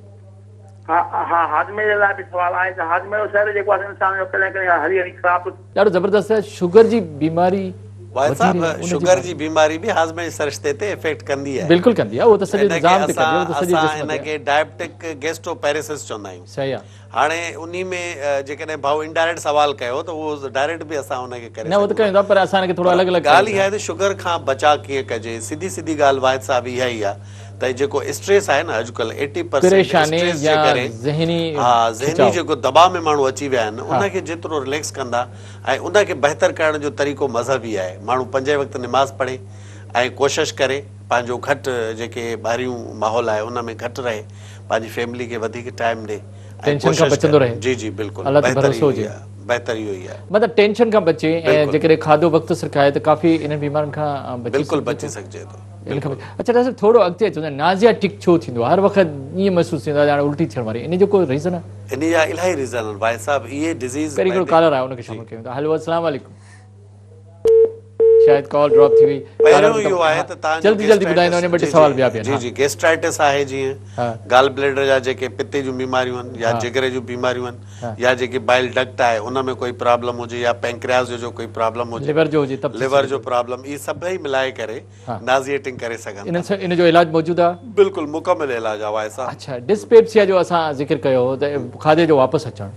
Speaker 11: ها ها هاضمي جي لاء به سوال آهي ته هاضمي جو سر جيڪو آهي انسان جو ڪڏهن ڪڏهن هلي هلي خراب ٿو
Speaker 1: ڏاڍو زبردست شگر جي بيماري
Speaker 2: واحد
Speaker 1: وڌي
Speaker 2: صاحب
Speaker 1: رهي آهي ان جي
Speaker 2: شگر
Speaker 1: باري
Speaker 2: جي بيماري به هاضمي جي سرشتي تي افيڪٽ ڪندي آهي
Speaker 1: بلڪل ڪندي آهي اهو ته سڄي
Speaker 2: ان کي
Speaker 1: نظام تي ڪندي آهي اهو ته
Speaker 2: اسان
Speaker 1: سڄي
Speaker 2: اسان
Speaker 1: جسم
Speaker 2: ان
Speaker 1: تي
Speaker 2: کي ڊائبٽڪ گيسٽرو پيريسس چوندا آهيون
Speaker 1: صحيح آهي
Speaker 2: هاڻي انهي ۾ جيڪڏهن ڀائو انڊائريڪٽ سوال ڪيو ته اهو ڊائريڪٽ به اسان ان کي ڪري
Speaker 1: نه اهو ته
Speaker 2: سگهون ٿا
Speaker 1: ڪيون ٿا پر اسان ان کي ٿورو
Speaker 2: پر
Speaker 1: الڳ الڳ ڪري
Speaker 2: ڳالهه اها
Speaker 1: ٻڌايو
Speaker 2: آهي ته شگر کان بچاء ڪيئن ڪجي سڌي سڌي ڳالهه واحد صاحب اها ئي آهي ته جيڪو اسٽريس آهي نه اڄڪلهه ايٽي پرسينٽ
Speaker 1: پريشاني
Speaker 2: اسٽريس جي
Speaker 1: يا
Speaker 2: ڪري
Speaker 1: ذهني
Speaker 2: ها ذهني
Speaker 1: کچاء
Speaker 2: جيڪو دٻاء ۾ ماڻهو اچي ويا آهن
Speaker 1: ها
Speaker 2: ان کي جيترو رليڪس ڪندا ۽ ان کي بهتر ڪرڻ جو طريقو مذهب ئي آهي ماڻهو پنجئي وقت نماز پڙهي ۽ ڪوشش ڪري پنهنجو گهٽ جيڪي ٻاهريون ماحول آهي ان ۾ گهٽ رهي پنهنجي فيملي کي وڌيڪ ٽائيم ڏي ۽
Speaker 1: ٽينشن کان
Speaker 2: ڪوشش
Speaker 1: بچندو
Speaker 2: ڪري
Speaker 1: رهي
Speaker 2: جي جي بلڪل
Speaker 1: الله تي
Speaker 2: بهتر
Speaker 1: ڀروسو
Speaker 2: اهو ئي
Speaker 1: هجي
Speaker 2: آهي بهتر اهو ئي آهي
Speaker 1: مطلب ٽينشن کان بچي ۽
Speaker 2: بلڪل
Speaker 1: جيڪڏهن کاڌو وقت سر کائي ته ڪافي انهن بيمارين کان بچي
Speaker 2: بلڪل
Speaker 1: سگهجي
Speaker 2: بچي
Speaker 1: ٿو
Speaker 2: سگهجي ٿو
Speaker 1: ان کان
Speaker 2: بلڪل
Speaker 1: اڇا ڊاڪٽر صاحب ٿورو اڳتي اچون ته نازيا ٽڪ ڇو ٿيندو آهي هر وقت ائين محسوس ٿيندو آهي ڄڻ الٽي ٿيڻ واري ان جو ڪو ريزن آهي
Speaker 2: انهي جا الاهي ريزن آهن واحد صاحب اهي ڊزيز
Speaker 1: پهرين هڪڙو
Speaker 2: معدي
Speaker 1: ڪالر آهي ان کي
Speaker 2: جي
Speaker 1: شامل ڪيون ٿا هلو السلام عليڪم شايد ڪال ڊراپ ٿي وئي
Speaker 2: پهريون اهو آهي ته توهان جو
Speaker 1: جلدي جلدي ٻڌائيندو
Speaker 2: گيسٽرائٽس
Speaker 1: وڃو ٻه ٽي
Speaker 2: جي
Speaker 1: سوال ٻيا به
Speaker 2: جي
Speaker 1: آهن
Speaker 2: جي گيسٽرائٽس آهي جيئن
Speaker 1: ها
Speaker 2: گال بليڊر جا جيڪي پتي جون بيماريون آهن يا
Speaker 1: ها
Speaker 2: جگر جون بيماريون آهن
Speaker 1: ها
Speaker 2: يا جيڪي بائل ڊڪٽ آهي ان ۾ ڪوئي پرابلم هجي يا پينڪرياس جو جو ڪوئي پرابلم هجي
Speaker 1: ليور جو هجي ته به ٿي
Speaker 2: ليور
Speaker 1: سگهي
Speaker 2: جو
Speaker 1: ٿو
Speaker 2: پرابلم اهي سڀئي ملائي ڪري
Speaker 1: ها
Speaker 2: نازيئيٽنگ ڪري سگهن
Speaker 1: ان
Speaker 2: ٿا.
Speaker 1: سان ان جو علاج موجود آهي؟
Speaker 2: بلڪل مڪمل علاج آهي واحد صاحب.
Speaker 1: اڇا ڊسپيپسيا جو اسان ذڪر ڪيو هو ته کاڌي جو واپس اچڻ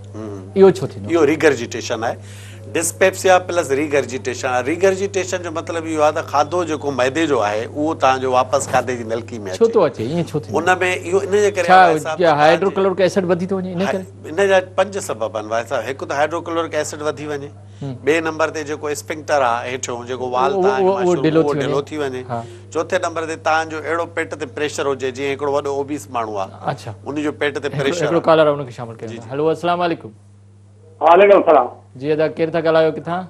Speaker 1: اهو ڇو ٿيندو آهي؟
Speaker 2: اهو ريگرجيٽيشن آهي ڊسپيپسيا پلس ريگرجيٽيشن آهي ريگرجيٽيشن جو مطلب اهو آهي ته کاڌو جيڪو معدي جو آهي اهو توهان جو واپس کاڌي جي نلڪي ۾
Speaker 1: ڇو
Speaker 2: اچي
Speaker 1: ٿو اچي ائين ڇو ٿيندو
Speaker 2: ان ۾ اهو ان جي ڪري
Speaker 1: ڇا
Speaker 2: آهي واحد صاحب ته توهان جي
Speaker 1: هائيڊروڪلورڪ ايسڊ وڌي ٿو وڃي ان ڪري؟
Speaker 2: ان جا پنج سبب آهن واحد صاحب هڪ ته هائيڊروڪلورڪ ايسڊ وڌي وڃي ٻئي نمبر تي جيڪو اسفنڪٽر آ هيٺيون جيڪو وال تان کي مشهور اهو ڍلو ٿي وڃي چوٿين نمبر تي تان جو اهڙو پيٽ تي پريشر هجي جيئن هڪڙو وڏو اوبيس ماڻهو آ
Speaker 1: اڇا
Speaker 2: ان جو پيٽ تي پريشر
Speaker 1: هڪڙو ڪالر ان کي شامل ڪيو هلو السلام عليڪم
Speaker 12: وعليڪم السلام
Speaker 1: جي ادا ڪير ٿا ڳالهايو ڪٿان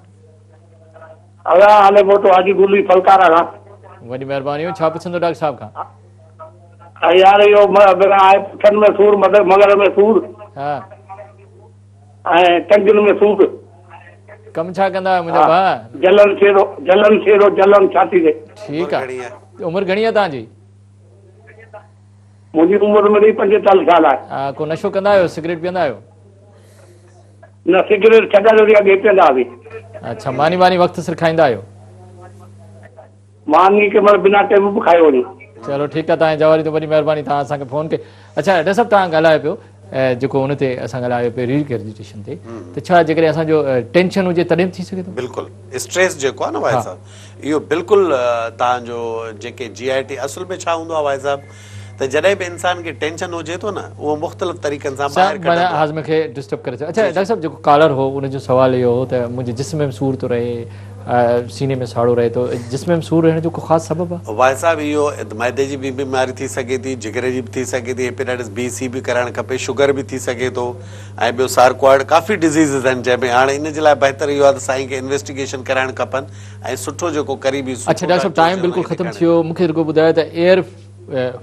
Speaker 12: ادا علي موٽو حاجي گلي ڦلڪارا کان
Speaker 1: وڏي مهرباني ڇا پڇندو ڊاڪٽر صاحب کان
Speaker 12: يار اهو آهي پٺن ۾ سور مغز ۾ سور
Speaker 1: ها
Speaker 12: ۽ ٽنگن ۾ سور.
Speaker 1: ڪم ڇا ڪندا آهيو منهنجا ڀاء؟
Speaker 12: جلن ٿئي ٿو جلن ٿئي ٿو جلن ڇاتي تي.
Speaker 1: ٺيڪ آ عمر گهڻي آ توهان جي؟
Speaker 12: منهنجي عمر مڙئي 45 سال آهي.
Speaker 1: ها ڪو نشو ڪندا آهيو سگريٽ پيئندا آهيو؟
Speaker 12: نه سگريٽ ڇڏيا ٿوري اڳي پيئندا هئاسين.
Speaker 1: اڇا ماني واني وقت سر کائيندا آهيو؟
Speaker 12: ماني ڪنهن مهل بنا ٽيم به کايو وڃي.
Speaker 1: چلو ٺيڪ آ توهان جي جواري تي وڏي مهرباني توهان اسان کي فون ڪئي اڇا ڊاڪٽر صاحب توهان ڳالهايو پيو جيڪو ان تي اسان ڳالهايو پيو ريگرجيٽيشن تي ته ڇا جيڪڏهن اسان جو ٽينشن هجي تڏهن به ٿي سگهي ٿو؟
Speaker 2: بلڪل اسٽريس جيڪو آ نه واحد صاحب اهو بلڪل توهان جو جيڪي جي آء ٽي اصل ۾ ڇا هوندو آ واحد صاحب ته جڏهن به انسان کي ٽينشن هجي ٿو نه اهو مختلف طريقن سان ٻاهر ڪڍندو آ.
Speaker 1: هاضمي کي ڊسٽرب ڪري ٿو اڇا ڊاڪٽر صاحب جيڪو ڪالر هو ان جو سوال اهو هو ته منهنجي جسم ۾ سور ٿو رهي سيني ۾ ساڙو رهي ٿو جسم ۾ سور رهڻ جو ڪو خاص سبب آ؟
Speaker 2: واحد صاحب اهو معدي جي به بيماري ٿي سگهي ٿي جگر جي به ٿي سگهي ٿي هيپيٽائٽس بي سي به ڪرائڻ کپي شگر به ٿي سگهي ٿو ۽ ٻيو سارڪوائڊ ڪافي ڊزيزز آهن جنهن ۾ هاڻي ان جي لاء بهتر اهو آهي ته سائين کي انويسٽيگيشن ڪرائڻ کپن ۽ سٺو جيڪو قريبي
Speaker 1: اڇا
Speaker 2: سٺو
Speaker 1: ڊاڪٽر صاحب
Speaker 2: ڊاڪٽر
Speaker 1: ٽائيم
Speaker 2: هجي ان
Speaker 1: بلڪل
Speaker 2: کي
Speaker 1: ختم
Speaker 2: ڏيکارڻ
Speaker 1: ٿي ويو مون کي رڳو ٻڌايو ته ايئر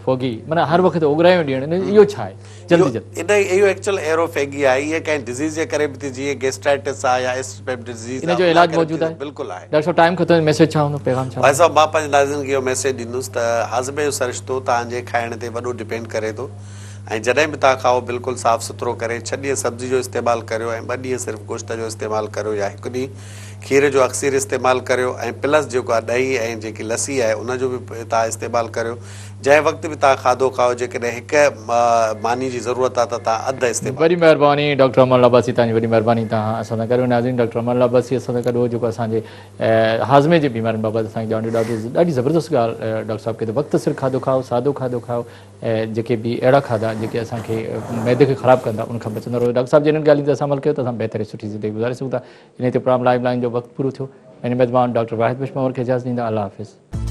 Speaker 1: فوگي معنيٰ هر وقت اوڳرايون ڏيڻ اهو ڇا آهي جلدي جلدي.
Speaker 2: ان اهو ايڪچوئل ايروفيگي آهي اهي ڪنهن ڊزيز جي ڪري به ٿي جيئن گيسٽرائٽس آهي يا ايسڊ پيپٽڪ ڊزيز
Speaker 1: ان جو علاج موجود آهي
Speaker 2: بلڪل آهي.
Speaker 1: ڊاڪٽر صاحب ٽائيم ختم ميسيج ڇا هوندو پيغام ڇا
Speaker 2: ڀائي
Speaker 1: هوندو.
Speaker 2: صاحب مان پنهنجي ناظرين کي اهو ميسيج ڏيندس ته هاضمي جو سرشتو توهان جي کائڻ تي وڏو ڊپينڊ ڪري ٿو ۽ جڏهن به توهان کائو بلڪل صاف سٿرو ڪري ڇهه ڏينهن سبزي جو استعمال ڪريو ۽ ٻه ڏينهن صرف گوشت جو استعمال ڪريو يا هڪ ڏينهن کير جو اڪثير استعمال ڪريو ۽ پلس جيڪو آهي ڏهي ۽ جيڪي لسي آهي ان جو به توهان استعمال ڪريو جنهن وقت به توهان کاڌو کائو جيڪڏهن هڪ ماني جي ضرورت آهي ته توهان اڌ استعمال
Speaker 1: وڏي مهرباني ڊاڪٽر امان الله عباسي توهان جي وڏي مهرباني توهان اسان سان گڏ هيو ناظرين ڊاڪٽر امان الله عباسي اسان سان گڏ هو جيڪو اسان جي هاضمي جي بيمارين بابت اسان کي ڄاڻ ڏنو ڏاڍو ڏاڍي زبردست ڳالهه ڊاڪٽر صاحب ڪئي ته وقت سر کاڌو کائو سادو کاڌو کائو ۽ جيڪي به اهڙا کاڌا جيڪي اسان کي معدي کي خراب ڪندا ان کان بچندا رهو ڊاڪٽر صاحب جي انهن ڳالهين تي اسان عمل ڪيو ته اسان بهتر ۽ سٺي زندگي گذاري سگهون ٿا انهي تي پروگرام لائيو لائين جو وقت پورو ٿيو پنهنجي ميزبان ڊاڪٽر واحد بخش پنهور کي اجازت ڏيندا الله حافظ.